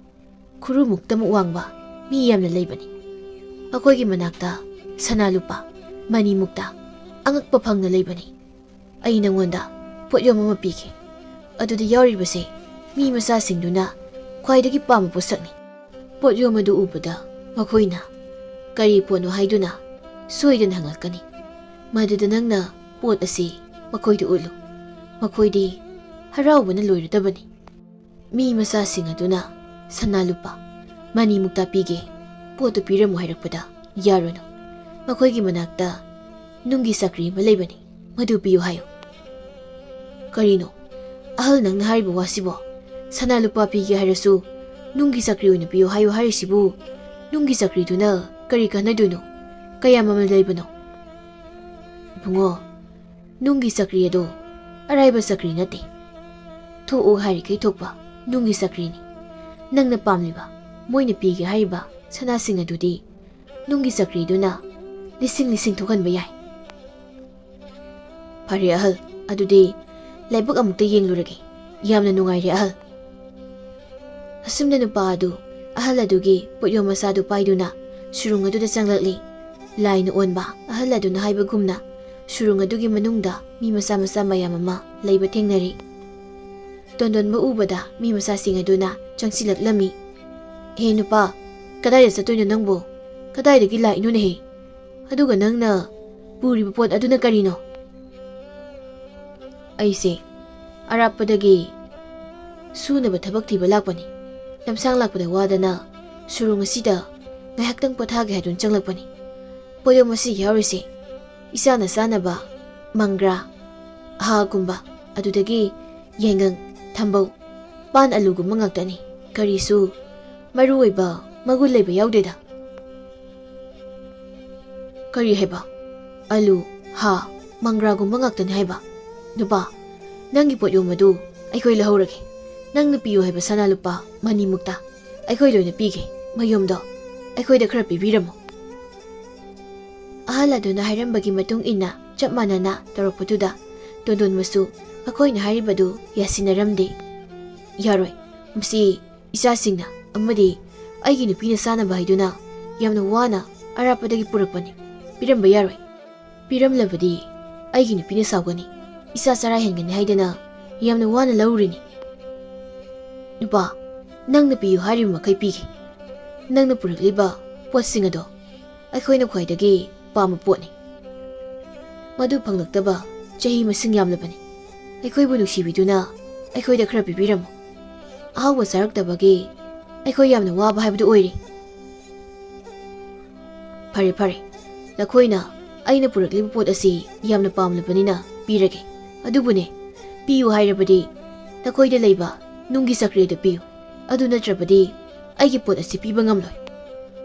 ꯈꯨꯔꯨꯃꯨꯛꯇꯃꯨꯛ ꯋꯥꯡꯕ ꯃꯤ ꯌꯥꯝꯅ ꯂꯩꯕꯅꯤ꯫ ꯃꯈꯣꯏꯒꯤ ꯃꯅꯥꯛꯇ ꯁꯅꯥ ꯂꯨꯄꯥ ꯃꯅꯤꯃꯨꯛꯇ ꯑꯉꯛꯄ ꯐꯪꯅ ꯂꯩꯕꯅꯤ꯫ ꯑꯩ ꯅꯉꯣꯟꯗ ꯄꯣꯠꯌꯣꯝ ꯑꯃ ꯄꯤꯒꯦ꯫ ꯑꯗꯨꯗ ꯌꯥꯎꯔꯤꯕꯁꯦ ꯃꯤ ꯃꯆꯥꯁꯤꯡꯗꯨꯅ ꯈ꯭ꯋꯥꯏꯗꯒꯤ ꯄꯥꯝꯕ ꯄꯣꯠꯁꯛꯅꯤ꯫ ꯄꯣꯠꯌꯣꯝ ꯑꯗꯨ ꯎꯕꯗ ꯃꯈꯣꯏꯅ ꯀꯔꯤ ꯄꯣꯠꯅꯣ ꯍꯥꯏꯗꯨꯅ ꯁꯣꯏꯗꯅ ꯍꯪꯂꯛꯀꯅꯤ꯫ ꯃꯗꯨꯗ ꯅꯪꯅ ꯄꯣꯠ ꯑꯁꯤ ꯃꯈꯣꯏꯗ ꯎꯠꯂꯨ꯫ ꯃꯈꯣꯏꯗꯤ ꯍꯔꯥꯎꯕꯅ ꯂꯣꯏꯔꯗꯕꯅꯤ꯫" ꯃꯤ ꯃꯆꯥꯁꯤꯡ ꯑꯗꯨꯅ ꯁꯅꯥ ꯂꯨꯄꯥ ꯃꯅꯤꯃꯨꯛꯇ ꯄꯤꯒꯦ, ꯄꯣꯠꯇꯨ ꯄꯤꯔꯝꯃꯨ ꯍꯥꯏꯔꯛꯄꯗ ꯌꯥꯔꯨꯅꯨ꯫ ꯃꯈꯣꯏꯒꯤ ꯃꯅꯥꯛꯇ ꯅꯨꯡꯒꯤ ꯆꯀ꯭ꯔꯤ ꯑꯃ ꯂꯩꯕꯅꯤ꯫ "ꯃꯗꯨ ꯄꯤꯌꯨ ꯍꯥꯏꯌꯨ"꯫ "ꯀꯔꯤꯅꯣ ꯑꯍꯜ, ꯅꯪꯅ ꯍꯥꯏꯔꯤꯕ ꯋꯥꯁꯤꯕꯣ? ꯁꯅꯥ ꯂꯨꯄꯥ ꯄꯤꯒꯦ ꯍꯥꯏꯔꯁꯨ ꯅꯨꯡꯒꯤ ꯆꯀ꯭ꯔꯤ ꯑꯣꯏꯅ ꯄꯤꯌꯨ ꯍꯥꯏꯌꯨ ꯍꯥꯏꯔꯤꯁꯤꯕꯨ? ꯅꯨꯡꯒꯤ ꯆꯀ꯭ꯔꯤꯗꯨꯅ ꯀꯔꯤ ꯀꯥꯟꯅꯗꯣꯏꯅꯣ? ꯀꯌꯥ ꯃꯃꯜ ꯂꯩꯕꯅꯣ?" "ꯏꯕꯨꯡꯉꯣ, ꯅꯨꯡꯒꯤ ꯆꯀ꯭ꯔꯤ ꯑꯗꯣ ꯑꯔꯥꯏꯕ ꯆꯀ꯭ꯔꯤ ꯅꯠꯇꯦ꯫ ꯊꯣꯛꯎ ꯍꯥꯏꯔꯤꯈꯩ ꯊꯣꯛꯄ ꯅꯨꯡꯒꯤ ꯆꯀ꯭ꯔꯤꯅꯤ꯫ ꯅꯪꯅ ꯄꯥꯝꯂꯤꯕ, ꯃꯣꯏꯅ ꯄꯤꯒꯦ ꯍꯥꯏꯔꯤꯕ ꯁꯅꯥꯁꯤꯡ ꯑꯗꯨꯗꯤ ꯅꯨꯡꯒꯤ ꯆꯀ꯭ꯔꯤꯗꯨꯅ ꯂꯤꯁꯤꯡ ꯂꯤꯁꯤꯡ ꯊꯣꯛꯍꯟꯕ ꯌꯥꯏ"꯫ "ꯐꯔꯦ ꯑꯍꯜ, ꯑꯗꯨꯗꯤ ꯂꯥꯏꯕꯛ ꯑꯃꯨꯛꯇ ꯌꯦꯡꯂꯨꯔꯒꯦ꯫ ꯌꯥꯝꯅ ꯅꯨꯡꯉꯥꯏꯔꯦ ꯑꯍꯜ"꯫ ꯑꯁꯨꯝꯅ ꯅꯨꯄꯥ ꯑꯗꯨ ꯑꯍꯜ ꯑꯗꯨꯒꯤ ꯄꯣꯠꯌꯣꯝ ꯃꯆꯥꯗꯨ ꯄꯥꯏꯗꯨꯅ ꯁꯨꯔꯨꯡ ꯑꯗꯨꯗ ꯆꯪꯂꯛꯂꯤ꯫ ꯂꯥꯏꯅ ꯑꯣꯟꯕ ꯑꯍꯜ ꯑꯗꯨꯅ ꯍꯥꯏꯕꯒꯨꯝꯅ ꯁꯨꯔꯨꯡ ꯑꯗꯨꯒꯤ ꯃꯅꯨꯡꯗ ꯃꯤ ꯃꯆꯥ ꯃꯆꯥ ꯃꯌꯥꯝ ꯑꯃ ꯂꯩꯕ ꯊꯦꯡꯅꯔꯤ꯫ ꯇꯣꯟꯗꯣꯟꯕ ꯎꯕꯗ ꯃꯤ ꯃꯆꯥꯁꯤꯡ ꯑꯗꯨꯅ ꯆꯪꯁꯤꯜꯂꯛꯂꯝꯃꯤ꯫ "ꯍꯦ ꯅꯨꯄꯥ, ꯀꯗꯥꯏꯗ ꯆꯠꯇꯣꯏꯅꯣ ꯅꯪꯕꯨ? ꯀꯗꯥꯏꯗꯒꯤ ꯂꯥꯛꯏꯅꯣꯅꯦꯍꯦ? ꯑꯗꯨꯒ ꯅꯪꯅ ꯄꯨꯔꯤꯕ ꯄꯣꯠ ꯑꯗꯨꯅ ꯀꯔꯤꯅꯣ?" "ꯑꯩꯁꯦ ꯑꯔꯥꯞꯄꯗꯒꯤ ꯁꯨꯅꯕ ꯊꯕꯛ ꯊꯤꯕ ꯂꯥꯛꯄꯅꯤ꯫ ꯂꯝꯁꯥꯡ ꯂꯥꯛꯄꯗ ꯋꯥꯗꯅ ꯁꯨꯔꯨꯡ ꯑꯁꯤꯗ ꯉꯥꯏꯍꯥꯛꯇꯪ ꯄꯣꯊꯥꯒꯦ ꯍꯥꯏꯗꯨꯅ ꯆꯪꯂꯛꯄꯅꯤ꯫ ꯄꯣꯠꯌꯣꯝ ꯑꯁꯤꯒꯤ ꯌꯥꯎꯔꯤꯁꯦ ꯏꯆꯥꯅ ꯆꯥꯅꯕ ꯃꯪꯒ꯭ꯔꯥ, ꯍꯥꯒꯨꯝꯕ, ꯑꯗꯨꯗꯒꯤ ꯌꯥꯏꯉꯪ, ꯊꯝꯕꯧ, ꯄꯥꯟ, ꯑꯂꯨꯒꯨꯝꯕ ꯉꯥꯛꯇꯅꯤ꯫ ꯀꯔꯤꯁꯨ ꯃꯔꯨ ꯑꯣꯏꯕ ꯃꯒꯨꯟ ꯂꯩꯕ ꯌꯥꯎꯗꯦꯗ"꯫ "ꯀꯔꯤ ꯍꯥꯏꯕ? ꯑꯂꯨ, ꯍꯥ, ꯃꯪꯒ꯭ꯔꯥꯒꯨꯝꯕ ꯉꯥꯛꯇꯅꯤ ꯍꯥꯏꯕ? ꯅꯨꯄꯥ, ꯅꯪꯒꯤ ꯄꯣꯠꯌꯣꯝ ꯑꯗꯨ ꯑꯩꯈꯣꯏ ꯂꯧꯍꯧꯔꯒꯦ꯫ ꯅꯪꯅ ꯄꯤꯌꯨ ꯍꯥꯏꯕ ꯁꯅꯥ ꯂꯨꯄꯥ ꯃꯅꯤꯃꯨꯛꯇ ꯑꯩꯈꯣꯏ ꯂꯣꯏꯅ ꯄꯤꯒꯦ꯫ ꯃꯌꯨꯝꯗꯣ ꯑꯩꯈꯣꯏꯗ ꯈꯔ ꯄꯤꯕꯤꯔꯝꯃꯣ"꯫ ꯑꯍꯜ ꯑꯗꯨꯅ ꯍꯥꯏꯔꯝꯕꯒꯤ ꯃꯇꯨꯡ ꯏꯟꯅ ꯆꯞ ꯃꯥꯟꯅꯅ ꯇꯧꯔꯛꯄꯗꯨꯗ ꯇꯣꯟꯗꯣꯟꯕꯁꯨ ꯃꯈꯣꯏꯅ ꯍꯥꯏꯔꯤꯕꯗꯨ ꯌꯥꯁꯤꯟꯅꯔꯝꯗꯦ꯫ "ꯌꯥꯔꯣꯏ꯫ ꯃꯁꯤ ꯏꯆꯥꯁꯤꯡꯅ ꯑꯃꯗꯤ ꯑꯩꯒꯤ ꯅꯨꯄꯤꯅ ꯆꯥꯅꯕ ꯍꯥꯏꯗꯨꯅ ꯌꯥꯝꯅ ꯋꯥꯅ ꯑꯔꯥꯞꯄꯗꯒꯤ ꯄꯨꯔꯛꯄꯅꯤ꯫ ꯄꯤꯔꯝꯕ ꯌꯥꯔꯣꯏ꯫ ꯄꯤꯔꯝꯂꯕꯗꯤ ꯑꯩꯒꯤ ꯅꯨꯄꯤꯅ ꯁꯥꯎꯒꯅꯤ꯫ ꯏꯆꯥ ꯆꯔꯥ ꯍꯦꯟꯒꯅꯤ ꯍꯥꯏꯗꯅ ꯌꯥꯝꯅ ꯋꯥꯅ ꯂꯧꯔꯤꯅꯤ"꯫ "ꯅꯨꯄꯥ, ꯅꯪꯅ ꯄꯤꯌꯨ ꯍꯥꯏꯔꯤꯕ ꯃꯈꯩ ꯄꯤꯒꯦ꯫ ꯅꯪꯅ ꯄꯨꯔꯛꯂꯤꯕ ꯄꯣꯠꯁꯤꯡ ꯑꯗꯣ ꯑꯩꯈꯣꯏꯅ ꯈ꯭ꯋꯥꯏꯗꯒꯤ ꯄꯥꯝꯕ ꯄꯣꯠꯅꯤ꯫ ꯃꯗꯨ ꯐꯪꯂꯛꯇꯕ ꯆꯍꯤ ꯃꯁꯤꯡ ꯌꯥꯝꯂꯕꯅꯤ꯫ ꯑꯩꯈꯣꯏꯕꯨ ꯅꯨꯡꯁꯤꯕꯤꯗꯨꯅ ꯑꯩꯈꯣꯏꯗ ꯈꯔ ꯄꯤꯕꯤꯔꯝꯃꯨ꯫ ꯑꯍꯥꯎꯕ ꯆꯥꯔꯛꯇꯕꯒꯤ ꯑꯩꯈꯣꯏ ꯌꯥꯝꯅ ꯋꯥꯕ ꯍꯥꯏꯕꯗꯨ ꯑꯣꯏꯔꯦ"꯫ "ꯐꯔꯦ, ꯐꯔꯦ, ꯅꯈꯣꯏꯅ ꯑꯩꯅ ꯄꯨꯔꯛꯂꯤꯕ ꯄꯣꯠ ꯑꯁꯤ ꯌꯥꯝꯅ ꯄꯥꯝꯂꯕꯅꯤꯅ ꯄꯤꯔꯒꯦ꯫ ꯑꯗꯨꯕꯨꯅꯦ, ꯄꯤꯌꯨ ꯍꯥꯏꯔꯕꯗꯤ ꯅꯈꯣꯏꯗ ꯂꯩꯕ ꯅꯨꯡꯒꯤ ꯆꯀ꯭ꯔꯤꯗꯨ ꯄꯤꯌꯨ꯫ ꯑꯗꯨ ꯅꯠꯇ꯭ꯔꯕꯗꯤ ꯑꯩꯒꯤ ꯄꯣꯠ ꯑꯁꯤ ꯄꯤꯕ ꯉꯝꯂꯣꯏ꯫"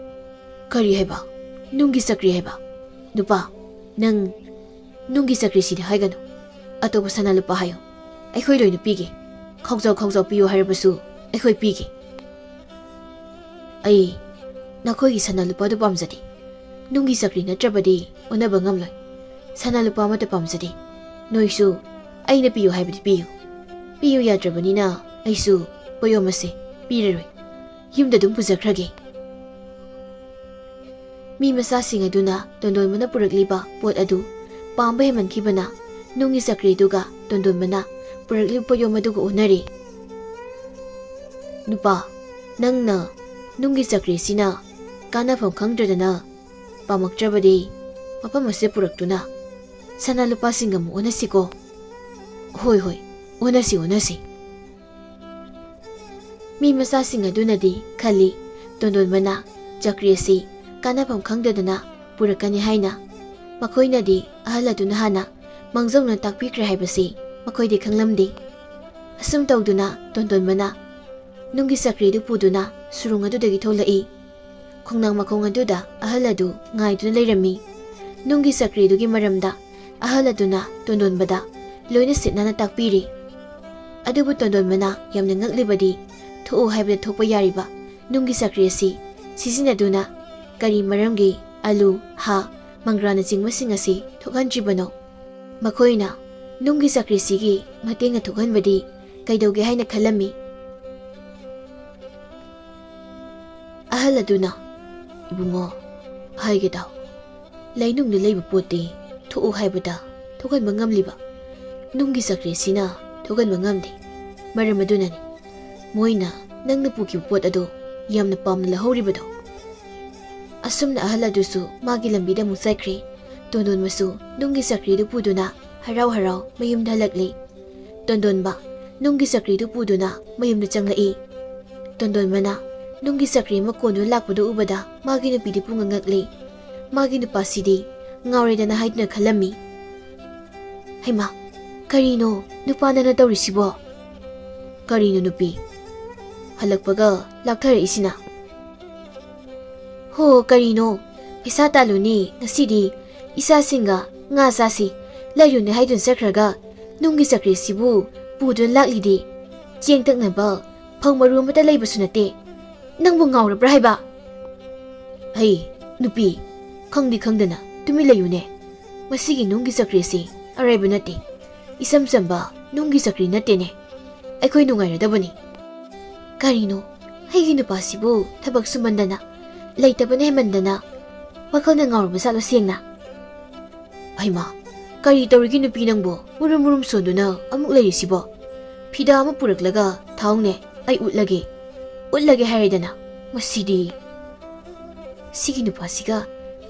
"ꯀꯔꯤ ꯍꯥꯏꯕ? ꯅꯨꯡꯒꯤ ꯆꯀ꯭ꯔꯤ ꯍꯥꯏꯕ? ꯅꯨꯄꯥ, ꯅꯪ ꯅꯨꯡꯒꯤ ꯆꯀ꯭ꯔꯤꯁꯤꯗꯤ ꯍꯥꯏꯒꯅꯨ꯫ ꯑꯇꯣꯞꯄ ꯁꯅꯥ ꯂꯨꯄꯥ ꯍꯥꯏꯌꯨ꯫ ꯑꯩꯈꯣꯏ ꯂꯣꯏꯅ ꯄꯤꯒꯦ꯫ ꯈꯥꯎꯖꯥꯎ ꯈꯥꯎꯖꯥꯎ ꯄꯤꯌꯨ ꯍꯥꯏꯔꯕꯁꯨ ꯑꯩꯈꯣꯏ ꯄꯤꯒꯦ꯫ ꯑꯩ ꯅꯈꯣꯏꯒꯤ ꯁꯅꯥ ꯂꯨꯄꯥꯗꯨ ꯄꯥꯝꯖꯗꯦ꯫ ꯅꯨꯡꯒꯤ ꯆꯀ꯭ꯔꯤ ꯅꯠꯇ꯭ꯔꯕꯗꯤ ꯑꯣꯟꯅꯕ ꯉꯝꯂꯣꯏ꯫ ꯁꯅꯥ ꯂꯨꯄꯥ ꯑꯃꯠꯇ ꯄꯥꯝꯖꯗꯦ꯫ ꯅꯣꯏꯁꯨ ꯑꯩꯅ ꯄꯤꯌꯨ ꯍꯥꯏꯕꯗꯤ ꯄꯤꯌꯨ꯫ ꯄꯤꯌꯨ ꯌꯥꯗ꯭ꯔꯕꯅꯤꯅ ꯑꯩꯁꯨ ꯄꯣꯌꯣꯝ ꯑꯁꯦ ꯄꯤꯔꯔꯣꯏ꯫ ꯌꯨꯝꯗ ꯑꯗꯨꯝ ꯄꯨꯖꯈ꯭ꯔꯒꯦ꯫" ꯃꯤ ꯃꯆꯥꯁꯤꯡ ꯑꯗꯨꯅ ꯇꯣꯟꯗꯣꯟꯕꯅ ꯄꯨꯔꯛꯂꯤꯕ ꯄꯣꯠ ꯑꯗꯨ ꯄꯥꯝꯕ ꯍꯦꯟꯃꯟꯈꯤꯕꯅ ꯅꯨꯡꯒꯤ ꯆꯀ꯭ꯔꯤꯗꯨꯒ ꯇꯣꯟꯗꯣꯟꯕꯅ ꯄꯨꯔꯛꯂꯤꯕ ꯄꯣꯌꯣꯝ ꯑꯗꯨꯒ ꯑꯣꯟꯅꯔꯦ꯫ "ꯅꯨꯄꯥ, ꯅꯪꯅ ꯅꯨꯡꯒꯤ ꯆꯀ꯭ꯔꯤꯁꯤꯅ ꯀꯥꯟꯅꯐꯝ ꯈꯪꯗ꯭ꯔꯗꯅ ꯄꯥꯝꯃꯛꯇ꯭ꯔꯕꯗꯤ ꯃꯐꯝ ꯑꯁꯤꯗ ꯄꯨꯔꯛꯇꯨꯅ ꯁꯅꯥ ꯂꯨꯄꯥꯁꯤꯡꯒ ꯑꯃꯨꯛ ꯑꯣꯟꯅꯁꯤꯀꯣ꯫" "ꯍꯣꯏ, ꯍꯣꯏ, ꯑꯣꯟꯅꯁꯤ, ꯑꯣꯟꯅꯁꯤ꯫" ꯃꯤ ꯃꯆꯥꯁꯤꯡ ꯑꯗꯨꯅꯗꯤ ꯈꯜꯂꯤ, ꯇꯣꯟꯗꯣꯟꯕꯅ ꯆꯀ꯭ꯔꯤ ꯑꯁꯤ ꯀꯥꯟꯅꯐꯝ ꯈꯪꯗꯗꯅ ꯄꯨꯔꯛꯀꯅꯤ ꯍꯥꯏꯅ꯫ ꯃꯈꯣꯏꯅꯗꯤ ꯑꯍꯜ ꯑꯗꯨꯅ ꯍꯥꯟꯅ ꯃꯥꯡꯖꯧꯅ ꯇꯥꯛꯄꯤꯈ꯭ꯔꯦ ꯍꯥꯏꯕꯁꯤ ꯃꯈꯣꯏꯗꯤ ꯈꯪꯂꯝꯗꯦ꯫ ꯑꯁꯨꯝ ꯇꯧꯗꯨꯅ ꯇꯣꯟꯗꯣꯟꯕꯅ ꯅꯨꯡꯒꯤ ꯆꯀ꯭ꯔꯤꯗꯨ ꯄꯨꯗꯨꯅ ꯁꯨꯔꯨꯡ ꯑꯗꯨꯗꯒꯤ ꯊꯣꯛꯂꯛꯏ꯫ ꯈꯣꯡꯅꯥꯡ ꯃꯈꯣꯡ ꯑꯗꯨꯗ ꯑꯍꯜ ꯑꯗꯨ ꯉꯥꯏꯗꯨꯅ ꯂꯩꯔꯝꯃꯤ꯫ ꯅꯨꯡꯒꯤ ꯆꯀ꯭ꯔꯤꯗꯨꯒꯤ ꯃꯔꯝꯗ ꯑꯍꯜ ꯑꯗꯨꯅ ꯇꯣꯟꯗꯣꯟꯕꯗ ꯂꯣꯏꯅ ꯁꯤꯠ ꯅꯥꯟꯅ ꯇꯥꯛꯄꯤꯔꯤ꯫ ꯑꯗꯨꯕꯨ ꯇꯣꯟꯗꯣꯟꯕꯅ ꯌꯥꯝꯅ ꯉꯛꯂꯤꯕꯗꯤ ꯊꯣꯛꯎ ꯍꯥꯏꯕꯗ ꯊꯣꯛꯄ ꯌꯥꯔꯤꯕ ꯅꯨꯡꯒꯤ ꯆꯀ꯭ꯔꯤ ꯑꯁꯤ ꯁꯤꯖꯤꯟꯅꯗꯨꯅ ꯀꯔꯤ ꯃꯔꯝꯒꯤ ꯑꯂꯨ, ꯍꯥ, ꯃꯪꯒ꯭ꯔꯥꯅꯆꯤꯡꯕꯁꯤꯡ ꯑꯁꯤ ꯊꯣꯛꯍꯟꯗ꯭ꯔꯤꯕꯅꯣ? ꯃꯈꯣꯏꯅ ꯅꯨꯡꯒꯤ ꯆꯀ꯭ꯔꯤꯁꯤꯒꯤ ꯃꯇꯦꯡꯅ ꯊꯣꯛꯍꯟꯕꯗꯤ ꯀꯩꯗꯧꯒꯦ ꯍꯥꯏꯅ ꯈꯜꯂꯝꯃꯤ꯫ ꯑꯍꯜ ꯑꯗꯨꯅ, "ꯏꯕꯨꯡꯉꯣ, ꯍꯥꯏꯒꯦ ꯇꯥꯎ꯫ ꯂꯩꯅꯨꯡꯗ ꯂꯩꯕ ꯄꯣꯠꯇꯤ ꯊꯣꯛꯎ ꯍꯥꯏꯕꯗ ꯊꯣꯛꯍꯟꯕ ꯉꯝꯂꯤꯕ ꯅꯨꯡꯒꯤ ꯆꯀ꯭ꯔꯤꯁꯤꯅ ꯊꯣꯛꯍꯟꯕ ꯉꯝꯗꯦ꯫ ꯃꯔꯝ ꯑꯗꯨꯅꯅꯤ ꯃꯣꯏꯅ ꯅꯪꯅ ꯄꯨꯈꯤꯕ ꯄꯣꯠ ꯑꯗꯨ ꯌꯥꯝꯅ ꯄꯥꯝꯅ ꯂꯧꯍꯧꯔꯤꯕꯗꯣ꯫" ꯑꯁꯨꯝꯅ ꯑꯍꯜ ꯑꯗꯨꯁꯨ ꯃꯥꯒꯤ ꯂꯝꯕꯤꯗ ꯑꯃꯨꯛ ꯆꯠꯈ꯭ꯔꯦ꯫ ꯇꯣꯟꯗꯣꯟꯕꯁꯨ ꯅꯨꯡꯒꯤ ꯆꯀ꯭ꯔꯤꯗꯨ ꯄꯨꯗꯨꯅ ꯍꯔꯥꯎ ꯍꯔꯥꯎ ꯃꯌꯨꯝꯗ ꯍꯜꯂꯛꯂꯦ꯫ ꯇꯣꯟꯗꯣꯟꯕ ꯅꯨꯡꯒꯤ ꯆꯀ꯭ꯔꯤꯗꯨ ꯄꯨꯗꯨꯅ ꯃꯌꯨꯝꯗ ꯆꯪꯂꯛꯏ꯫ ꯇꯣꯟꯗꯣꯟꯕꯅ ꯅꯨꯡꯒꯤ ꯆꯀ꯭ꯔꯤ ꯑꯃ ꯀꯣꯟꯗꯨꯅ ꯂꯥꯛꯄꯗꯨ ꯎꯕꯗ ꯃꯥꯒꯤ ꯅꯨꯄꯤꯗꯤ ꯄꯨꯡꯉꯛ ꯉꯛꯂꯦ꯫ ꯃꯥꯒꯤ ꯅꯨꯄꯥꯁꯤꯗꯤ ꯉꯥꯎꯔꯦꯗꯅ ꯍꯥꯏꯗꯨꯅ ꯈꯜꯂꯝꯃꯤ꯫ ꯍꯩꯃꯥ, ꯀꯔꯤꯅꯣ ꯅꯨꯄꯥ ꯅꯪꯅ ꯇꯧꯔꯤꯁꯤꯕꯣ? ꯀꯔꯤꯅꯣ ꯅꯨꯄꯤ? ꯍꯜꯂꯛꯄꯒ ꯂꯥꯛꯊꯔꯛꯏꯁꯤꯅ? ꯍꯣ, ꯀꯔꯤꯅꯣ? ꯄꯩꯁꯥ ꯇꯥꯜꯂꯨꯅꯤ ꯉꯁꯤꯗꯤ, ꯏꯆꯥꯁꯤꯡꯒ ꯉꯥ ꯆꯥꯁꯤ, ꯂꯩꯔꯨꯅꯤ ꯍꯥꯏꯗꯨꯅ ꯆꯠꯈ꯭ꯔꯒ ꯅꯨꯡꯒꯤ ꯆꯀ꯭ꯔꯤꯁꯤꯕꯨ ꯄꯨꯗꯨꯅ ꯂꯥꯛꯂꯤꯗꯤ? ꯆꯦꯡ ꯇꯛꯅꯕ ꯐꯧ ꯃꯔꯨ ꯑꯃꯠꯇ ꯂꯩꯕꯁꯨ ꯅꯠꯇꯦ꯫ ꯅꯪꯕꯨ ꯉꯥꯎꯔꯕ꯭ꯔꯥ ꯍꯥꯏꯕ? ꯍꯩ, ꯅꯨꯄꯤ, ꯈꯪꯗꯤ ꯈꯪꯗꯅ ꯇꯨꯃꯤꯟ ꯂꯩꯌꯨꯅꯦ꯫ ꯃꯁꯤꯒꯤ ꯅꯨꯡꯒꯤ ꯆꯀ꯭ꯔꯤꯁꯤ ꯑꯔꯥꯏꯕ ꯅꯠꯇꯦ꯫ ꯏꯆꯝ ꯆꯝꯕ ꯅꯨꯡꯒꯤ ꯆꯀ꯭ꯔꯤ ꯅꯠꯇꯦꯅꯦ꯫ ꯑꯩꯈꯣꯏ ꯅꯨꯡꯉꯥꯏꯔꯗꯕꯅꯤ꯫ ꯀꯔꯤꯅꯣ, ꯑꯩꯒꯤ ꯅꯨꯄꯥꯁꯤꯕꯨ ꯊꯕꯛ ꯁꯨꯃꯟꯗꯅ, ꯂꯩꯇꯕꯅ ꯍꯦꯟꯃꯟꯗꯅ ꯋꯥꯈꯜꯅ ꯉꯥꯎꯔꯕ ꯖꯥꯠꯂꯣ ꯁꯦꯡꯅ? ꯍꯩꯃꯥ, ꯀꯔꯤ ꯇꯧꯔꯤꯒꯦ ꯅꯨꯄꯤ ꯅꯪꯕꯨ? ꯃꯨꯔꯨꯝ ꯃꯨꯔꯨꯝ ꯁꯣꯟꯗꯨꯅ ꯑꯃꯨꯛ ꯂꯩꯔꯤꯁꯤꯕꯣ? ꯐꯤꯗꯥ ꯑꯃ ꯄꯨꯔꯛꯂꯒ ꯊꯥꯎꯅꯦ, ꯑꯩ ꯎꯠꯂꯒꯦ꯫ ꯎꯠꯂꯒꯦ ꯍꯥꯏꯔꯦꯗꯅ꯫ ꯃꯁꯤꯗꯤ꯫ ꯁꯤꯒꯤ ꯅꯨꯄꯥꯁꯤꯒ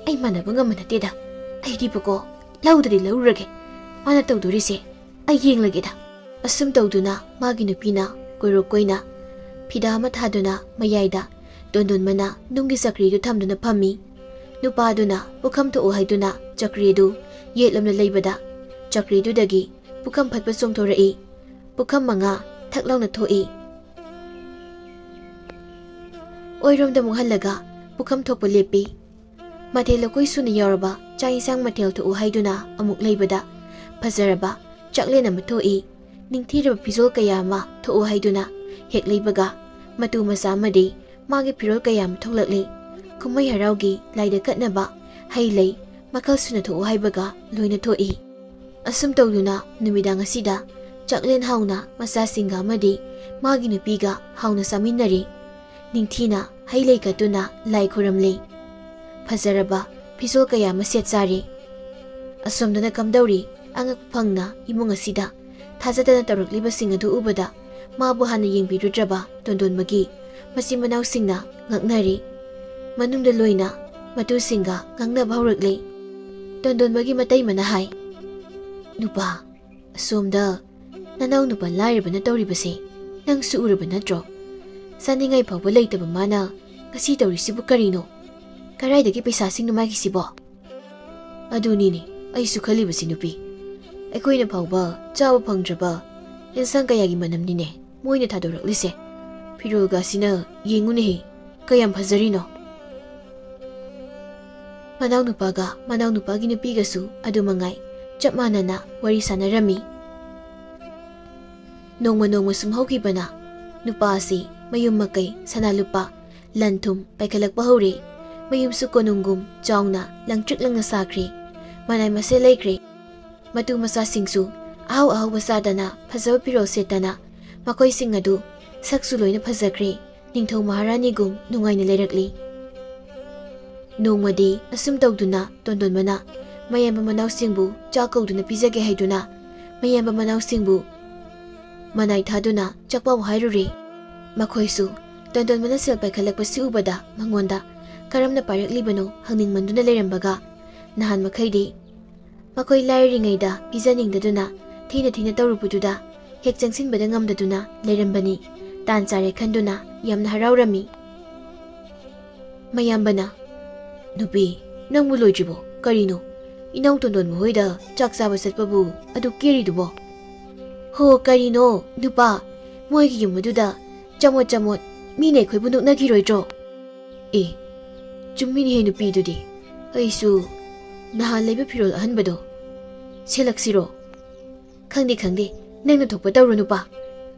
ꯑꯩ ꯃꯥꯟꯅꯕ ꯉꯝꯕ ꯅꯠꯇꯦꯗ꯫ ꯑꯩꯗꯤꯕꯀꯣ, ꯂꯧꯗꯗꯤ ꯂꯧꯔꯨꯔꯒꯦ꯫ ꯃꯥꯅ ꯇꯧꯗꯣꯔꯤꯁꯦ ꯑꯩ ꯌꯦꯡꯂꯒꯦꯗ꯫ ꯑꯁꯨꯝ ꯇꯧꯗꯨꯅ ꯃꯥꯒꯤ ꯅꯨꯄꯤꯅ ꯀꯣꯏꯔꯣꯛ ꯀꯣꯏꯅ ꯐꯤꯗꯥ ꯑꯃ ꯊꯥꯗꯨꯅ ꯃꯌꯥꯏꯗ ꯇꯣꯟꯗꯣꯟꯕꯅ ꯅꯨꯡꯒꯤ ꯆꯀ꯭ꯔꯤꯗꯨ ꯊꯝꯗꯨꯅ ꯐꯝꯃꯤ꯫ ꯅꯨꯄꯥꯗꯨꯅ ꯄꯨꯈꯝ ꯊꯣꯛꯎ ꯍꯥꯏꯗꯨꯅ ꯆꯀ꯭ꯔꯤꯗꯨ ꯌꯦꯠꯂꯣꯝꯗ ꯂꯩꯕꯗ ꯆꯀ꯭ꯔꯤꯗꯨꯗꯒꯤ ꯄꯨꯈꯝ ꯐꯠꯄ ꯆꯣꯡꯊꯣꯔꯛꯏ꯫ ꯄꯨꯈꯝ ꯃꯉꯥ ꯊꯛ ꯂꯥꯎꯅ ꯊꯣꯛꯏ꯫ ꯑꯣꯏꯔꯣꯝꯗ ꯑꯃꯨꯛ ꯍꯜꯂꯒ ꯄꯨꯈꯝ ꯊꯣꯛꯄ ꯂꯦꯞꯄꯤ꯫ ꯃꯊꯦꯜ ꯂꯨꯀꯣꯏ ꯁꯨꯅ ꯌꯥꯎꯔꯕ ꯆꯥꯛ ꯏꯟꯁꯥꯡ ꯃꯊꯦꯜ ꯊꯣꯛꯎ ꯍꯥꯏꯗꯨꯅ ꯑꯃꯨꯛ ꯂꯩꯕꯗ ꯐꯖꯔꯕ ꯆꯥꯛꯂꯦꯟ ꯑꯃ ꯊꯣꯛꯏ꯫ ꯅꯤꯡꯊꯤꯔꯕ ꯐꯤꯖꯣꯜ ꯀꯌꯥ ꯑꯃ ꯊꯣꯛꯎ ꯍꯥꯏꯗꯨꯅ ꯍꯦꯛ ꯂꯩꯕꯒ ꯃꯇꯨ ꯃꯆꯥ ꯑꯃꯗꯤ ꯃꯥꯒꯤ ꯐꯤꯔꯣꯜ ꯀꯌꯥ ꯑꯃ ꯊꯣꯛꯂꯛꯂꯤ꯫ ꯀꯨꯝꯍꯩ ꯍꯔꯥꯎꯒꯤ ꯂꯥꯏꯗ ꯀꯠꯅꯕ ꯍꯩ ꯂꯩ ꯃꯈꯜ ꯁꯨꯅ ꯊꯣꯛꯎ ꯍꯥꯏꯕꯒ ꯂꯣꯏꯅ ꯊꯣꯛꯏ꯫ ꯑꯁꯨꯝ ꯇꯧꯗꯨꯅ ꯅꯨꯃꯤꯗꯥꯡ ꯑꯁꯤꯗ ꯆꯥꯛꯂꯦꯟ ꯍꯥꯎꯅ ꯃꯆꯥꯁꯤꯡꯒ ꯑꯃꯗꯤ ꯃꯥꯒꯤ ꯅꯨꯄꯤꯒ ꯍꯥꯎꯅ ꯆꯥꯃꯤꯟꯅꯔꯤ꯫ ꯅꯤꯡꯊꯤꯅ ꯍꯩ ꯂꯩ ꯀꯠꯇꯨꯅ ꯂꯥꯏ ꯈꯨꯔꯝꯂꯤ꯫ ꯐꯖꯔꯕ ꯐꯤꯖꯣꯜ ꯀꯌꯥ ꯑꯃ ꯁꯦꯠ ꯆꯥꯔꯤ꯫ ꯑꯁꯣꯝꯗꯅ ꯀꯝꯗꯧꯔꯤ? ꯑꯉꯛꯄ ꯐꯪꯅ ꯏꯃꯨꯡ ꯑꯁꯤꯗ ꯊꯥꯖꯗꯅ ꯇꯧꯔꯛꯂꯤꯕꯁꯤꯡ ꯑꯗꯨ ꯎꯕꯗ ꯃꯥꯕꯨ ꯍꯥꯟꯅ ꯌꯦꯡꯕꯤꯔꯨꯗ꯭ꯔꯕ ꯇꯣꯟꯗꯣꯟꯕꯒꯤ ꯃꯆꯤꯟ ꯃꯅꯥꯎꯁꯤꯡꯅ ꯉꯛꯅꯔꯤ꯫ ꯃꯅꯨꯡꯗ ꯂꯣꯏꯅ ꯃꯇꯨꯁꯤꯡꯒ ꯉꯥꯡꯅꯕ ꯍꯧꯔꯛꯂꯤ꯫ ꯇꯣꯟꯗꯣꯟꯕꯒꯤ ꯃꯇꯩꯃꯅ ꯍꯥꯏ, "ꯅꯨꯄꯥ, ꯑꯁꯣꯝꯗ ꯅꯅꯥꯎ ꯅꯨꯄꯥ ꯂꯥꯏꯔꯕꯅ ꯇꯧꯔꯤꯕꯁꯦ ꯅꯪꯁꯨ ꯎꯔꯕ ꯅꯠꯇ꯭ꯔꯣ? ꯆꯥꯅꯤꯡꯉꯥꯏ ꯐꯥꯎꯕ ꯂꯩꯇꯕ ꯃꯥꯅ ꯉꯁꯤ ꯇꯧꯔꯤꯁꯤꯕꯨ ꯀꯔꯤꯅꯣ? ꯀꯗꯥꯏꯗꯒꯤ ꯄꯩꯁꯥꯁꯤꯡꯅꯣ ꯃꯥꯒꯤꯁꯤꯕꯣ?" ꯑꯗꯨꯅꯤꯅꯦ ꯑꯩꯁꯨ ꯈꯜꯂꯤꯕꯁꯤ ꯅꯨꯄꯤ꯫ ꯑꯩꯈꯣꯏꯅ ꯐꯥꯎꯕ ꯆꯥꯕ ꯐꯪꯗ꯭ꯔꯕ ꯌꯦꯟꯁꯥꯡ ꯀꯌꯥꯒꯤ ꯃꯅꯝꯅꯤꯅꯦ ꯃꯣꯏꯅ ꯊꯥꯗꯣꯔꯛꯂꯤꯁꯦ꯫ ꯐꯤꯔꯣꯜꯒꯁꯤꯅ ꯌꯦꯡꯉꯨꯅꯦꯍꯦ, ꯀꯌꯥꯝ ꯐꯖꯔꯤꯅꯣ꯫ ꯃꯅꯥꯎꯅꯨꯄꯥꯒ ꯃꯅꯥꯎꯅꯨꯄꯥꯒꯤ ꯅꯨꯄꯤꯒꯁꯨ ꯑꯗꯨ ꯃꯉꯥꯏ ꯆꯞ ꯃꯥꯟꯅꯅ ꯋꯥꯔꯤ ꯁꯥꯟꯅꯔꯝꯃꯤ꯫ ꯅꯣꯡꯃ ꯅꯣꯡꯃ ꯁꯨꯝ ꯍꯧꯈꯤꯕꯅ ꯅꯨꯄꯥ ꯑꯁꯤ ꯃꯌꯨꯝ ꯃꯀꯩ, ꯁꯅꯥ ꯂꯨꯄꯥ, ꯂꯟ ꯊꯨꯝ ꯄꯥꯏꯈꯠꯂꯛꯄ ꯍꯧꯔꯦ꯫ ꯃꯌꯨꯝꯁꯨ ꯀꯣꯅꯨꯡꯒꯨꯝ ꯆꯥꯎꯅ ꯂꯪꯇ꯭ꯔꯤꯛ ꯂꯪꯅ ꯁꯥꯈ꯭ꯔꯦ꯫ ꯃꯅꯥꯏ ꯃꯁꯦꯜ ꯂꯩꯈ꯭ꯔꯦ꯫ ꯃꯇꯨ ꯃꯆꯥꯁꯤꯡꯁꯨ ꯑꯍꯥꯎ ꯑꯍꯥꯎꯕ ꯆꯥꯗꯅ, ꯐꯖꯕ ꯐꯤꯔꯣꯜ ꯁꯦꯠꯇꯅ, ꯃꯈꯣꯏꯁꯤꯡ ꯑꯗꯨ ꯁꯛꯁꯨ ꯂꯣꯏꯅ ꯐꯖꯈ꯭ꯔꯦ꯫ ꯅꯤꯡꯊꯧ ꯃꯍꯥꯔꯥꯅꯤꯒꯨꯝ ꯅꯨꯡꯉꯥꯏꯅ ꯂꯩꯔꯛꯂꯤ꯫ ꯅꯣꯡꯃꯗꯤ ꯑꯁꯨꯝ ꯇꯧꯗꯨꯅ ꯇꯣꯟꯗꯣꯟꯕꯅ ꯃꯌꯥꯝꯕ ꯃꯅꯥꯎꯁꯤꯡꯕꯨ ꯆꯥꯛ ꯀꯧꯗꯨꯅ ꯄꯤꯖꯒꯦ ꯍꯥꯏꯗꯨꯅ ꯃꯌꯥꯝꯕ ꯃꯅꯥꯎꯁꯤꯡꯕꯨ ꯃꯅꯥꯏ ꯊꯥꯗꯨꯅ ꯆꯥꯛꯄꯥꯎ ꯍꯥꯏꯔꯨꯔꯦ꯫ ꯃꯈꯣꯏꯁꯨ ꯇꯣꯟꯗꯣꯟꯕꯅ ꯁꯦꯜ ꯄꯥꯏꯈꯠꯂꯛꯄꯁꯤ ꯎꯕꯗ ꯃꯉꯣꯟꯗ ꯀꯔꯝꯅ ꯄꯥꯏꯔꯛꯂꯤꯕꯅꯣ ꯍꯪꯅꯤꯡꯃꯟꯗꯨꯅ ꯂꯩꯔꯝꯕꯒ, ꯅꯍꯥꯟ ꯃꯈꯩꯗꯤ ꯃꯈꯣꯏ ꯂꯥꯏꯔꯤꯉꯩꯗ ꯄꯤꯖꯅꯤꯡꯗꯗꯨꯅ ꯊꯤꯅ ꯊꯤꯅ ꯇꯧꯔꯨꯕꯗꯨꯗ ꯍꯦꯛ ꯆꯪꯁꯤꯟꯕꯗ ꯉꯝꯗꯗꯨꯅ ꯂꯩꯔꯝꯕꯅꯤ꯫ ꯇꯥꯟ ꯆꯥꯔꯦ ꯈꯟꯗꯨꯅ ꯌꯥꯝꯅ ꯍꯔꯥꯎꯔꯝꯃꯤ꯫ ꯃꯌꯥꯝꯕꯅ, "ꯅꯨꯄꯤ, ꯅꯪꯕꯨ ꯂꯣꯏꯗ꯭ꯔꯤꯕꯣ? ꯀꯔꯤꯅꯣ? ꯏꯅꯥꯎ ꯇꯣꯟꯗꯣꯟꯕ ꯍꯣꯏꯗ ꯆꯥꯛ ꯆꯥꯕ ꯆꯠꯄꯕꯨ ꯑꯗꯨ ꯀꯦꯔꯤꯗꯨꯕꯣ?" "ꯍꯣ, ꯀꯔꯤꯅꯣ, ꯅꯨꯄꯥ? ꯃꯣꯏꯒꯤ ꯌꯨꯝ ꯑꯗꯨꯗ ꯆꯃꯣꯠ ꯆꯃꯣꯠ ꯃꯤꯅ ꯑꯩꯈꯣꯏꯕꯨ ꯅꯣꯛꯅꯈꯤꯔꯣꯏꯗ꯭ꯔꯣ?" "ꯑꯦ, ꯆꯨꯝꯃꯤꯅꯦꯍꯦ ꯅꯨꯄꯤꯗꯨꯗꯤ꯫ ꯑꯩꯁꯨ ꯅꯍꯥꯟ ꯂꯩꯕ ꯐꯤꯔꯣꯜ ꯑꯍꯟꯕꯗꯣ ꯁꯦꯠꯂꯛꯁꯤꯔꯣ?" "ꯈꯪꯗꯦ, ꯈꯪꯗꯦ, ꯅꯪꯅ ꯊꯣꯛꯄ ꯇꯧꯔꯣ ꯅꯨꯄꯥ꯫"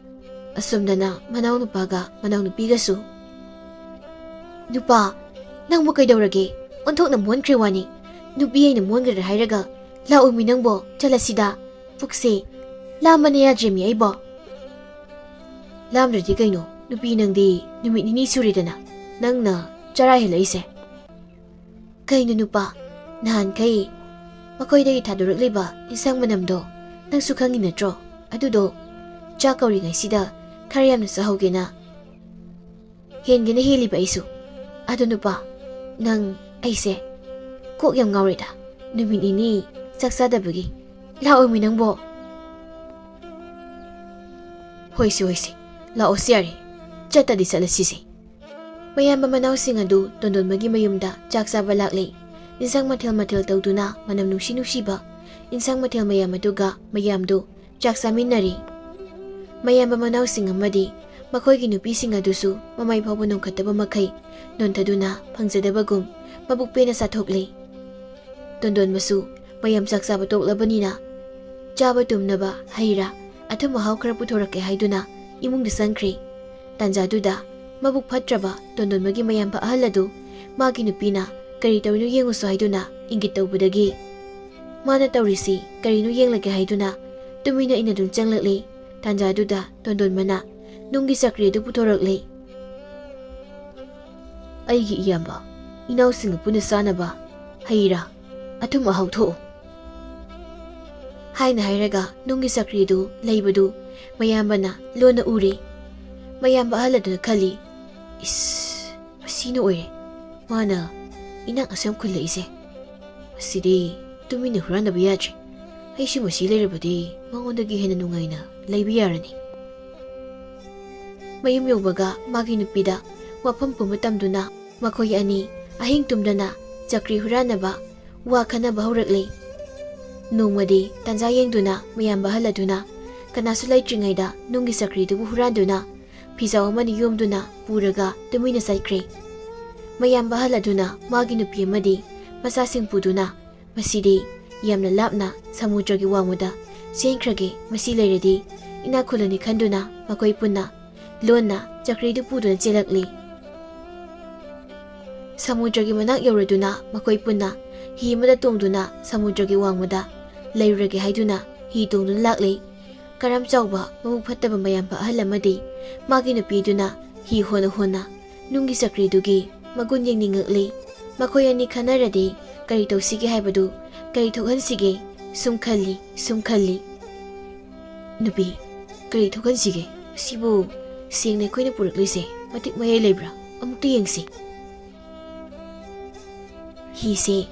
ꯑꯁꯣꯝꯗꯅ ꯃꯅꯥꯎꯅꯨꯄꯥꯒ ꯃꯅꯥꯎꯅꯨꯄꯤꯒꯁꯨ, "ꯅꯨꯄꯥ, ꯅꯪꯕꯨ ꯀꯩꯗꯧꯔꯒꯦ? ꯑꯣꯟꯊꯣꯛꯅ ꯃꯣꯟꯈ꯭ꯔꯦ ꯋꯥꯅꯤ꯫ ꯅꯨꯄꯤ ꯑꯩꯅ ꯃꯣꯟꯈ꯭ꯔꯦ ꯍꯥꯏꯔꯒ ꯂꯥꯛꯑꯣꯃꯤ ꯅꯪꯕꯣ, ꯆꯠꯂꯁꯤꯗ꯫ ꯄꯨꯛꯁꯦ ꯂꯥꯝꯕꯅ ꯌꯥꯗ꯭ꯔꯦꯃꯤ ꯑꯩꯕꯣ꯫" "ꯂꯥꯝꯗ꯭ꯔꯗꯤ ꯀꯩꯅꯣ? ꯅꯨꯄꯤ ꯅꯪꯗꯤ ꯅꯨꯃꯤꯠ ꯅꯤꯅꯤ ꯁꯨꯔꯦꯗꯅ ꯅꯪꯅ ꯆꯔꯥ ꯍꯦꯜꯂꯛꯏꯁꯦ꯫" "ꯀꯩꯅꯣ ꯅꯨꯄꯥ, ꯅꯍꯥꯟꯈꯩ ꯃꯈꯣꯏꯗꯒꯤ ꯊꯥꯗꯣꯔꯛꯂꯤꯕ ꯏꯟꯁꯥꯡ ꯃꯅꯝꯗꯣ ꯅꯪꯁꯨ ꯈꯪꯉꯤ ꯅꯠꯇ꯭ꯔꯣ? ꯑꯗꯨꯗꯣ ꯆꯥꯛ ꯀꯧꯔꯤꯉꯩꯁꯤꯗ ꯈꯔ ꯌꯥꯝꯅ ꯆꯥꯍꯧꯒꯦꯅ ꯍꯦꯟꯒꯦꯅ ꯍꯦꯜꯂꯤꯕ ꯑꯩꯁꯨ꯫ ꯑꯗꯣ ꯅꯨꯄꯥ, ꯅꯪ ꯑꯩꯁꯦ ꯀꯣꯛ ꯌꯥꯝ ꯉꯥꯎꯔꯦꯗ, ꯅꯨꯃꯤꯠ ꯅꯤꯅꯤ ꯆꯥꯛ ꯆꯥꯗꯕꯒꯤ꯫ ꯂꯥꯛꯑꯣꯃꯤ ꯅꯪꯕꯣ꯫" "ꯍꯣꯏꯁꯦ, ꯍꯣꯏꯁꯦ, ꯂꯥꯛꯑꯣꯁꯦ ꯌꯥꯔꯦ, ꯆꯠꯇꯗꯤ ꯆꯠꯂꯁꯤꯁꯦ꯫" ꯃꯌꯥꯝꯕ ꯃꯅꯥꯎꯁꯤꯡ ꯑꯗꯨ ꯇꯣꯟꯗꯣꯟꯕꯒꯤ ꯃꯌꯨꯝꯗ ꯆꯥꯛ ꯆꯥꯕ ꯂꯥꯛꯂꯦ꯫ ꯏꯟꯁꯥꯡ ꯃꯊꯦꯜ ꯃꯊꯦꯜ ꯇꯧꯗꯨꯅ ꯃꯅꯝ ꯅꯨꯡꯁꯤ ꯅꯨꯡꯁꯤꯕ ꯏꯟꯁꯥꯡ ꯃꯊꯦꯜ ꯃꯌꯥꯝ ꯑꯗꯨꯒ ꯃꯌꯥꯝꯗꯨ ꯆꯥꯛ ꯆꯥꯃꯤꯟꯅꯔꯤ꯫ ꯃꯌꯥꯝꯕ ꯃꯅꯥꯎꯁꯤꯡ ꯑꯃꯗꯤ ꯃꯈꯣꯏꯒꯤ ꯅꯨꯄꯤꯁꯤꯡ ꯑꯗꯨꯁꯨ ꯃꯃꯥꯏ ꯐꯥꯎꯕ ꯅꯣꯡꯈꯠꯇꯕ ꯃꯈꯩ ꯅꯣꯟꯊꯗꯨꯅ ꯐꯪꯖꯗꯕꯒꯨꯝ ꯃꯕꯨꯛ ꯄꯦꯟꯅ ꯆꯥꯊꯣꯛꯂꯤ꯫ ꯇꯣꯟꯗꯣꯟꯕꯁꯨ ꯃꯌꯥꯝ ꯆꯥꯛ ꯆꯥꯕ ꯇꯣꯛꯂꯕꯅꯤꯅ ꯆꯥꯕ ꯇꯨꯝꯅꯕ ꯍꯩ ꯔꯥ, ꯑꯊꯨꯝ ꯑꯍꯥꯎ ꯈꯔ ꯄꯨꯊꯣꯔꯛꯀꯦ ꯍꯥꯏꯗꯨꯅ ꯏꯃꯨꯡꯗ ꯆꯪꯈ꯭ꯔꯦ꯫ ꯇꯥꯟꯖꯥꯗꯨꯗ ꯃꯕꯨꯛ ꯐꯠꯇ꯭ꯔꯕ ꯇꯣꯟꯗꯣꯟꯕꯒꯤ ꯃꯌꯥꯝꯕ ꯑꯍꯜ ꯑꯗꯨ ꯃꯥꯒꯤ ꯅꯨꯄꯤꯅ ꯀꯔꯤ ꯇꯧꯔꯤꯅꯣ ꯌꯦꯡꯉꯨꯁꯣ ꯍꯥꯏꯗꯨꯅ ꯏꯪꯒꯤꯠ ꯇꯧꯕꯗꯒꯤ ꯃꯥꯅ ꯇꯧꯔꯤꯁꯤ ꯀꯔꯤꯅꯣ ꯌꯦꯡꯂꯒꯦ ꯍꯥꯏꯗꯨꯅ ꯇꯨꯃꯤꯟꯅ ꯏꯟꯅꯗꯨꯅ ꯆꯪꯂꯛꯂꯤ꯫ ꯇꯥꯟꯖꯥꯗꯨꯗ ꯇꯣꯟꯗꯣꯟꯕꯅ ꯅꯨꯡꯒꯤ ꯆꯀ꯭ꯔꯤ ꯑꯗꯨ ꯄꯨꯊꯣꯔꯛꯂꯤ꯫ "ꯑꯩꯒꯤ ꯏꯌꯥꯝꯕ, ꯏꯅꯥꯎꯁꯤꯡꯒ ꯄꯨꯟꯅ ꯆꯥꯅꯕ ꯍꯩ ꯔꯥ, ꯑꯊꯨꯝ ꯑꯍꯥꯎ ꯊꯣꯛꯎ" ꯍꯥꯏꯅ ꯍꯥꯏꯔꯒ ꯅꯨꯡꯒꯤ ꯆꯀ꯭ꯔꯤꯗꯨ ꯂꯩꯕꯗꯨ ꯃꯌꯥꯝꯕꯅ ꯂꯣꯟꯅ ꯎꯔꯦ꯫ ꯃꯌꯥꯝꯕ ꯑꯍꯜ ꯑꯗꯨꯅ ꯈꯜꯂꯤ, "ꯏꯁ, ꯃꯁꯤꯅ ꯑꯣꯏꯔꯦ ꯃꯥꯅ ꯏꯅꯥꯛ ꯑꯁꯨꯛ ꯌꯥꯝ ꯈꯨꯜꯂꯛꯏꯁꯦ꯫ ꯃꯁꯤꯗꯤ ꯇꯨꯃꯤꯟꯅ ꯍꯨꯔꯥꯟꯗꯕ ꯌꯥꯗ꯭ꯔꯦ꯫ ꯑꯩꯁꯨ ꯃꯁꯤ ꯂꯩꯔꯕꯗꯤ ꯃꯉꯣꯟꯗꯒꯤ ꯍꯦꯟꯅ ꯅꯨꯡꯉꯥꯏꯅ ꯂꯩꯕ ꯌꯥꯔꯅꯤ"꯫ ꯃꯌꯨꯝ ꯌꯧꯕꯒ ꯃꯥꯒꯤ ꯅꯨꯄꯤꯗ ꯋꯥꯐꯝ ꯄꯨꯝꯕ ꯇꯝꯗꯨꯅ ꯃꯈꯣꯏ ꯑꯅꯤ ꯑꯍꯤꯡ ꯇꯨꯝꯗꯅ ꯆꯀ꯭ꯔꯤ ꯍꯨꯔꯥꯟꯅꯕ ꯋꯥ ꯈꯟꯅꯕ ꯍꯧꯔꯛꯂꯤ꯫ ꯅꯣꯡꯃꯗꯤ ꯇꯥꯟꯖꯥ ꯌꯦꯡꯗꯨꯅ ꯃꯌꯥꯝꯕ ꯑꯍꯜ ꯑꯗꯨꯅ ꯀꯅꯥꯁꯨ ꯂꯩꯇ꯭ꯔꯤꯉꯩꯗ ꯅꯨꯡꯒꯤ ꯆꯀ꯭ꯔꯤꯗꯨꯕꯨ ꯍꯨꯔꯥꯟꯗꯨꯅ ꯐꯤꯖꯥꯎ ꯑꯃꯅ ꯌꯣꯝꯗꯨꯅ ꯄꯨꯔꯒ ꯇꯨꯃꯤꯟꯅ ꯆꯠꯈ꯭ꯔꯦ꯫ ꯃꯌꯥꯝꯕ ꯑꯍꯜ ꯑꯗꯨꯅ ꯃꯥꯒꯤ ꯅꯨꯄꯤ ꯑꯃꯗꯤ ꯃꯆꯥꯁꯤꯡ ꯄꯨꯗꯨꯅ ꯃꯁꯤꯗꯤ ꯌꯥꯝꯅ ꯂꯥꯞꯅ ꯁꯃꯨꯗ꯭ꯔꯒꯤ ꯋꯥꯡꯃꯗ ꯆꯦꯟꯈ꯭ꯔꯒꯦ, ꯃꯁꯤ ꯂꯩꯔꯗꯤ ꯏꯅꯥꯛ ꯈꯨꯜꯂꯅꯤ ꯈꯟꯗꯨꯅ ꯃꯈꯣꯏ ꯄꯨꯟꯅ ꯂꯣꯟꯅ ꯆꯀ꯭ꯔꯤꯗꯨ ꯄꯨꯗꯨꯅ ꯆꯦꯜꯂꯛꯂꯤ꯫ ꯁꯃꯨꯗ꯭ꯔꯒꯤ ꯃꯅꯥꯛ ꯌꯧꯔꯗꯨꯅ ꯃꯈꯣꯏ ꯄꯨꯟꯅ ꯍꯤ ꯑꯃꯗ ꯇꯣꯡꯗꯨꯅ ꯁꯃꯨꯗ꯭ꯔꯒꯤ ꯋꯥꯡꯃꯗ ꯂꯩꯔꯨꯔꯒꯦ ꯍꯥꯏꯗꯨꯅ ꯍꯤ ꯇꯣꯡꯗꯨꯅ ꯂꯥꯛꯂꯤ꯫ ꯀꯔꯝ ꯆꯥꯎꯕ ꯃꯕꯨꯛ ꯐꯠꯇꯕ ꯃꯌꯥꯝꯕ ꯑꯍꯜ ꯑꯃꯗꯤ ꯃꯥꯒꯤ ꯅꯨꯄꯤꯗꯨꯅ ꯍꯤ ꯍꯣꯟꯅ ꯍꯣꯟꯅ ꯅꯨꯡꯒꯤ ꯆꯀ꯭ꯔꯤꯗꯨꯒꯤ ꯃꯒꯨꯟ ꯌꯦꯡꯅꯤꯡꯉꯛꯂꯤ꯫ ꯃꯈꯣꯏ ꯑꯅꯤ ꯈꯟꯅꯔꯗꯤ ꯀꯔꯤ ꯇꯧꯁꯤꯒꯦ ꯍꯥꯏꯕꯗꯨ, ꯀꯔꯤ ꯊꯣꯛꯍꯟꯁꯤꯒꯦ ꯁꯨꯝ ꯈꯜꯂꯤ, ꯁꯨꯝ ꯈꯜꯂꯤ꯫ "ꯅꯨꯄꯤ, ꯀꯔꯤ ꯊꯣꯛꯍꯟꯁꯤꯒꯦ? ꯁꯤꯕꯨ ꯁꯦꯡꯅ ꯑꯩꯈꯣꯏꯅ ꯄꯨꯔꯛꯂꯤꯁꯦ ꯃꯇꯤꯛ ꯃꯌꯥꯏ ꯂꯩꯕ꯭ꯔꯥ? ꯑꯃꯨꯛꯇ ꯌꯦꯡꯁꯤ"꯫ ꯍꯤꯁꯦ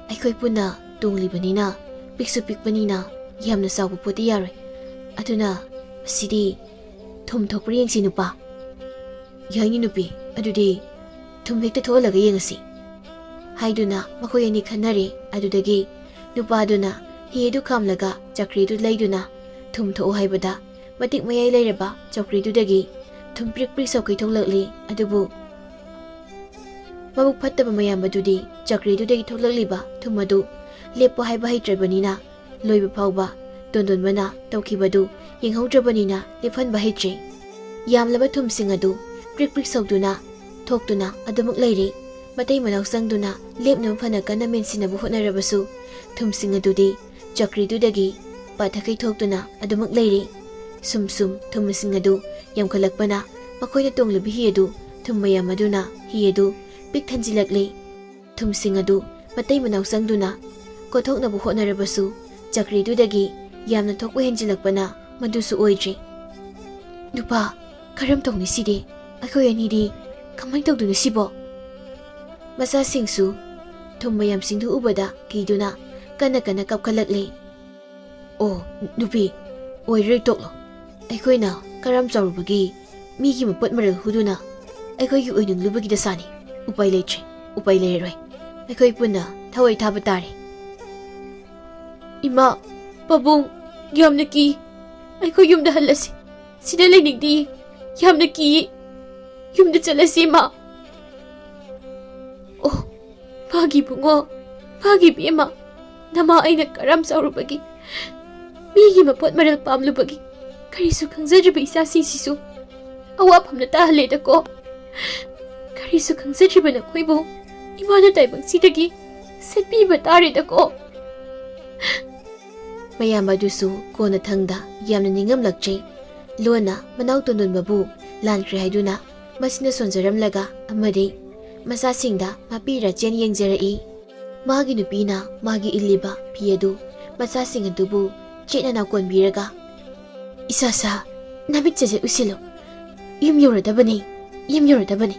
ꯑꯩꯈꯣꯏ ꯄꯨꯟꯅ ꯇꯣꯡꯂꯤꯕꯅꯤꯅ, ꯄꯤꯛꯁꯨ ꯄꯤꯛꯄꯅꯤꯅ ꯌꯥꯝꯅ ꯆꯥꯎꯕ ꯄꯣꯠꯇꯤ ꯌꯥꯔꯣꯏ꯫ ꯑꯗꯨꯅ ꯃꯁꯤꯗꯤ ꯊꯨꯝ ꯊꯣꯛꯄ꯭ꯔꯥ ꯌꯦꯡꯁꯤ ꯅꯨꯄꯥ꯫ "ꯌꯥꯏꯅꯤ ꯅꯨꯄꯤ, ꯑꯗꯨꯗꯤ ꯊꯨꯝ ꯍꯦꯛꯇ ꯊꯣꯛꯍꯜꯂꯒ ꯌꯦꯡꯉꯁꯤ" ꯍꯥꯏꯗꯨꯅ ꯃꯈꯣꯏ ꯑꯅꯤ ꯈꯟꯅꯔꯦ꯫ ꯑꯗꯨꯗꯒꯤ ꯅꯨꯄꯥꯗꯨꯅ ꯍꯤ ꯑꯗꯨ ꯈꯥꯝꯂꯒ ꯆꯀ꯭ꯔꯤꯗꯨ ꯂꯩꯗꯨꯅ ꯊꯨꯝ ꯊꯣꯛꯎ ꯍꯥꯏꯕꯗ, ꯃꯇꯤꯛ ꯃꯌꯥꯏ ꯂꯩꯔꯕ ꯆꯧꯀ꯭ꯔꯤꯗꯨꯗꯒꯤ ꯊꯨꯝ ꯄ꯭ꯔꯤꯛ ꯄ꯭ꯔꯤꯛ ꯁꯧꯈꯩ ꯊꯣꯛꯂꯛꯂꯤ꯫ ꯑꯗꯨꯕꯨ ꯃꯕꯨꯛ ꯐꯠꯇꯕ ꯃꯌꯥꯝ ꯑꯗꯨꯗꯤ ꯆꯧꯀ꯭ꯔꯤꯗꯨꯗꯒꯤ ꯊꯣꯛꯂꯛꯂꯤꯕ ꯊꯨꯝ ꯑꯗꯨ ꯂꯦꯞꯄꯣ ꯍꯥꯏꯕ ꯍꯩꯇ꯭ꯔꯕꯅꯤꯅ, ꯂꯣꯏꯕ ꯐꯥꯎꯕ ꯇꯣꯟꯗꯣꯟꯕꯅ ꯇꯧꯈꯤꯕꯗꯨ ꯌꯦꯡꯍꯧꯗ꯭ꯔꯕꯅꯤꯅ ꯂꯦꯞꯍꯟꯕ ꯍꯩꯇ꯭ꯔꯦ꯫ ꯌꯥꯝꯂꯕ ꯊꯨꯝꯁꯤꯡ ꯑꯗꯨ ꯄ꯭ꯔꯤꯛ ꯄ꯭ꯔꯤꯛ ꯁꯧꯗꯨꯅ ꯊꯣꯛꯇꯨꯅ ꯑꯗꯨꯃꯛ ꯂꯩꯔꯤ꯫ ꯃꯇꯩ ꯃꯅꯥꯎ ꯆꯪꯗꯨꯅ ꯂꯦꯞꯅꯕ ꯐꯅ ꯀꯟꯅ ꯃꯦꯟꯁꯤꯟꯅꯕ ꯍꯣꯠꯅꯔꯕꯁꯨ, ꯊꯨꯝꯁꯤꯡ ꯑꯗꯨꯗꯤ ꯆꯧꯀ꯭ꯔꯤꯗꯨꯗꯒꯤ ꯄꯥꯊꯈꯩ ꯊꯣꯛꯇꯨꯅ ꯑꯗꯨꯃꯛ ꯂꯩꯔꯤ꯫ ꯁꯨꯝ ꯁꯨꯝ ꯊꯨꯝꯁꯤꯡ ꯑꯗꯨ ꯌꯥꯝꯈꯠꯂꯛꯄꯅ, ꯃꯈꯣꯏꯅ ꯇꯣꯡꯂꯤꯕ ꯍꯤ ꯑꯗꯨ ꯊꯨꯝ ꯃꯌꯥꯝ ꯑꯗꯨꯅ ꯍꯤ ꯑꯗꯨ ꯄꯤꯛ ꯊꯟꯖꯤꯜꯂꯛꯂꯤ꯫ ꯊꯨꯝꯁꯤꯡ ꯑꯗꯨ ꯃꯇꯩ ꯃꯅꯥꯎ ꯆꯪꯗꯨꯅ ꯀꯣꯠꯊꯣꯛꯅꯕ ꯍꯣꯠꯅꯔꯕꯁꯨ, ꯆꯀ꯭ꯔꯤꯗꯨꯗꯒꯤ ꯌꯥꯝꯅ ꯊꯣꯛꯄ ꯍꯦꯟꯖꯤꯜꯂꯛꯄꯅ ꯃꯗꯨꯁꯨ ꯑꯣꯏꯗ꯭ꯔꯤ꯫ "ꯅꯨꯄꯥ, ꯀꯔꯝ ꯇꯧꯅꯤ ꯁꯤꯗꯤ? ꯑꯩꯈꯣꯏ ꯑꯅꯤꯗꯤ ꯀꯃꯥꯏ ꯇꯧꯗꯣꯏꯅꯣ ꯁꯤꯕꯣ?" ꯃꯆꯥꯁꯤꯡꯁꯨ ꯊꯨꯝ ꯃꯌꯥꯝꯁꯤꯡꯗꯨ ꯎꯕꯗ ꯀꯤꯗꯨꯅ ꯀꯟꯅ ꯀꯟꯅ ꯀꯞꯈꯠꯂꯛꯂꯤ꯫ "ꯑꯣ, ꯅꯨꯄꯤ, ꯑꯣꯏꯔꯣꯏ ꯇꯣꯛꯂꯣ꯫ ꯑꯩꯈꯣꯏꯅ ꯀꯔꯝ ꯆꯥꯎꯔꯨꯕꯒꯤ ꯃꯤꯒꯤ ꯃꯄꯣꯠ ꯃꯔꯜ ꯍꯨꯗꯨꯅ ꯑꯩꯈꯣꯏꯒꯤ ꯑꯣꯏꯅꯤꯡꯂꯨꯕꯒꯤ ꯗꯁꯥꯅꯤ꯫ ꯎꯄꯥꯏ ꯂꯩꯇ꯭ꯔꯦ, ꯎꯄꯥꯏ ꯂꯩꯔꯔꯣꯏ꯫ ꯑꯩꯈꯣꯏ ꯄꯨꯟꯅ ꯊꯋꯥꯏ ꯊꯥꯕ ꯇꯥꯔꯦ꯫" "ꯏꯃꯥ, ꯄꯥꯕꯨꯡ, ꯌꯥꯝꯅ ꯀꯤ꯫ ꯑꯩꯈꯣꯏ ꯌꯨꯝꯗ ꯍꯜꯂꯁꯤ꯫ ꯁꯤꯗ ꯂꯩꯅꯤꯡꯗꯦ꯫ ꯌꯥꯝꯅ ꯀꯤ꯫ ꯌꯨꯝꯗ ꯆꯠꯂꯁꯤ, ꯏꯃꯥ꯫" "ꯑꯣ, ꯃꯥꯒꯤ ꯏꯕꯨꯡꯉꯣ, ꯃꯥꯒꯤ ꯏꯕꯦꯝꯃ, ꯅꯃꯥ ꯑꯩꯅ ꯀꯔꯝ ꯆꯥꯎꯔꯨꯕꯒꯤ, ꯃꯤꯒꯤ ꯃꯄꯣꯠ ꯃꯔꯜ ꯄꯥꯝꯂꯨꯕꯒꯤ, ꯀꯔꯤꯁꯨ ꯈꯪꯖꯗ꯭ꯔꯤꯕ ꯏꯆꯥꯁꯤꯡꯁꯤꯁꯨ ꯑꯋꯥꯐꯝꯗ ꯇꯥꯍꯜꯂꯦꯗꯀꯣ꯫ ꯀꯔꯤꯁꯨ ꯈꯪꯖꯗ꯭ꯔꯤꯕ ꯅꯈꯣꯏꯕꯨ ꯏꯃꯥꯅ ꯇꯥꯏꯕꯪꯁꯤꯗꯒꯤ ꯁꯠꯄꯤꯕ ꯇꯥꯔꯦꯗꯀꯣ꯫" ꯃꯌꯥꯝ ꯑꯗꯨꯁꯨ ꯀꯣꯟꯅꯊꯪꯗ ꯌꯥꯝꯅ ꯅꯤꯡꯉꯝꯂꯛꯇ꯭ꯔꯦ꯫ ꯂꯣꯟꯅ ꯃꯅꯥꯎ ꯇꯣꯟꯗꯣꯟꯕꯕꯨ ꯂꯥꯟꯈ꯭ꯔꯦ ꯍꯥꯏꯗꯨꯅ ꯃꯁꯤꯅ ꯁꯣꯟꯖꯔꯝꯂꯒ ꯑꯃꯗꯤ ꯃꯆꯥꯁꯤꯡꯗ ꯃꯄꯤ ꯔꯥꯆꯦꯟ ꯌꯦꯡꯖꯔꯛꯏ꯫ ꯃꯥꯒꯤ ꯅꯨꯄꯤꯅ ꯃꯥꯒꯤ ꯏꯜꯂꯤꯕ ꯐꯤ ꯑꯗꯨ ꯃꯆꯥꯁꯤꯡ ꯑꯗꯨꯕꯨ ꯆꯦꯠꯅꯅ ꯀꯣꯟꯕꯤꯔꯒ, "ꯏꯆꯥꯁꯥ, ꯅꯃꯤꯠ ꯆꯦꯖꯦꯠ ꯎꯏꯁꯤꯜꯂꯨ꯫ ꯌꯨꯝ ꯌꯧꯔꯗꯕꯅꯤ, ꯌꯨꯝ ꯌꯧꯔꯗꯕꯅꯤ꯫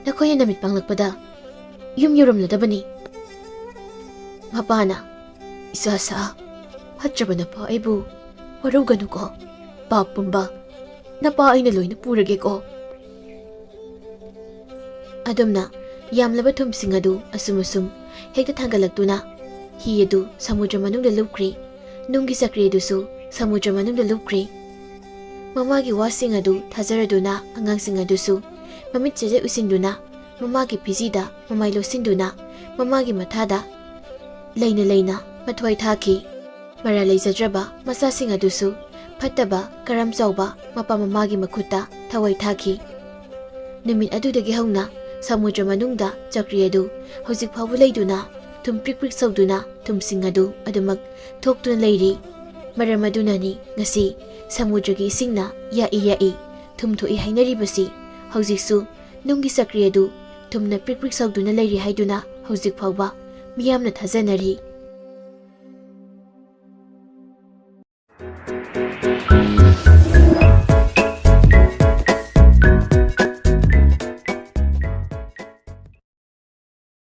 ꯅꯈꯣꯏꯅ ꯅꯃꯤꯠ ꯄꯥꯡꯂꯛꯄꯗ ꯌꯨꯝ ꯌꯧꯔꯝꯂꯗꯕꯅꯤ꯫" ꯃꯄꯥꯅ, "ꯏꯆꯥꯁꯥ, ꯐꯠꯇ꯭ꯔꯕ ꯅꯄꯥ ꯑꯩꯕꯨ ꯋꯥꯔꯧꯒꯅꯨꯀꯣ꯫ ꯄꯥꯞ ꯄꯨꯝꯕ ꯅꯄꯥ ꯑꯩꯅ ꯂꯣꯏꯅ ꯄꯨꯔꯒꯦꯀꯣ꯫" ꯑꯗꯨꯝꯅ ꯌꯥꯝꯂꯕ ꯊꯨꯝꯁꯤꯡ ꯑꯗꯨ ꯑꯁꯨꯝ ꯑꯁꯨꯝ ꯍꯦꯛꯇ ꯊꯥꯡꯒꯠꯂꯛꯇꯨꯅ ꯍꯤ ꯑꯗꯨ ꯁꯃꯨꯗ꯭ꯔ ꯃꯅꯨꯡꯗ ꯂꯨꯞꯈ꯭ꯔꯦ꯫ ꯅꯨꯡꯒꯤ ꯆꯀ꯭ꯔꯤ ꯑꯗꯨꯁꯨ ꯁꯃꯨꯗ꯭ꯔ ꯃꯅꯨꯡꯗ ꯂꯨꯞꯈ꯭ꯔꯦ꯫ ꯃꯃꯥꯒꯤ ꯋꯥꯁꯤꯡ ꯑꯗꯨ ꯊꯥꯖꯔꯗꯨꯅ ꯑꯉꯥꯡꯁꯤꯡ ꯑꯗꯨꯁꯨ ꯃꯃꯤꯠ ꯆꯦꯖꯦꯠ ꯎꯏꯁꯤꯟꯗꯨꯅ, ꯃꯃꯥꯒꯤ ꯐꯤꯖꯤꯗ ꯃꯃꯥꯏ ꯂꯣꯠꯁꯤꯟꯗꯨꯅ, ꯃꯃꯥꯒꯤ ꯃꯊꯥꯗ ꯂꯩꯅ ꯂꯩꯅ ꯃꯊ꯭ꯋꯥꯏ ꯊꯥꯈꯤ꯫ ꯃꯔꯥꯜ ꯂꯩꯖꯗ꯭ꯔꯕ ꯃꯆꯥꯁꯤꯡ ꯑꯗꯨꯁꯨ ꯐꯠꯇꯕ ꯀꯔꯝ ꯆꯥꯎꯕ ꯃꯄꯥ ꯃꯃꯥꯒꯤ ꯃꯈꯨꯠꯇ ꯊꯋꯥꯏ ꯊꯥꯈꯤ꯫ ꯅꯨꯃꯤꯠ ꯑꯗꯨꯗꯒꯤ ꯍꯧꯅ ꯁꯃꯨꯗ꯭ꯔ ꯃꯅꯨꯡꯗ ꯆꯀ꯭ꯔꯤ ꯑꯗꯨ ꯍꯧꯖꯤꯛ ꯐꯥꯎꯕ ꯂꯩꯗꯨꯅ, ꯊꯨꯝ ꯄ꯭ꯔꯤꯛ ꯄ꯭ꯔꯤꯛ ꯁꯧꯗꯨꯅ ꯊꯨꯝꯁꯤꯡ ꯑꯗꯨ ꯑꯗꯨꯃꯛ ꯊꯣꯛꯇꯨꯅ ꯂꯩꯔꯤ꯫ ꯃꯔꯝ ꯑꯗꯨꯅꯅꯤ ꯉꯁꯤ ꯁꯃꯨꯗ꯭ꯔꯒꯤ ꯏꯁꯤꯡꯅ ꯌꯥꯛꯏ ꯌꯥꯛꯏ ꯊꯨꯝ ꯊꯣꯛꯏ ꯍꯥꯏꯅꯔꯤꯕꯁꯤ꯫ ꯍꯧꯖꯤꯛꯁꯨ ꯅꯨꯡꯒꯤ ꯆꯀ꯭ꯔꯤ ꯑꯗꯨ ꯊꯨꯝꯅ ꯄ꯭ꯔꯤꯛ ꯄ꯭ꯔꯤꯛ ꯁꯧꯗꯨꯅ ꯂꯩꯔꯤ ꯍꯥꯏꯗꯨꯅ ꯍꯧꯖꯤꯛ ꯐꯥꯎꯕ ꯃꯤꯌꯥꯝꯅ ꯊꯥꯖꯅꯔꯤ꯫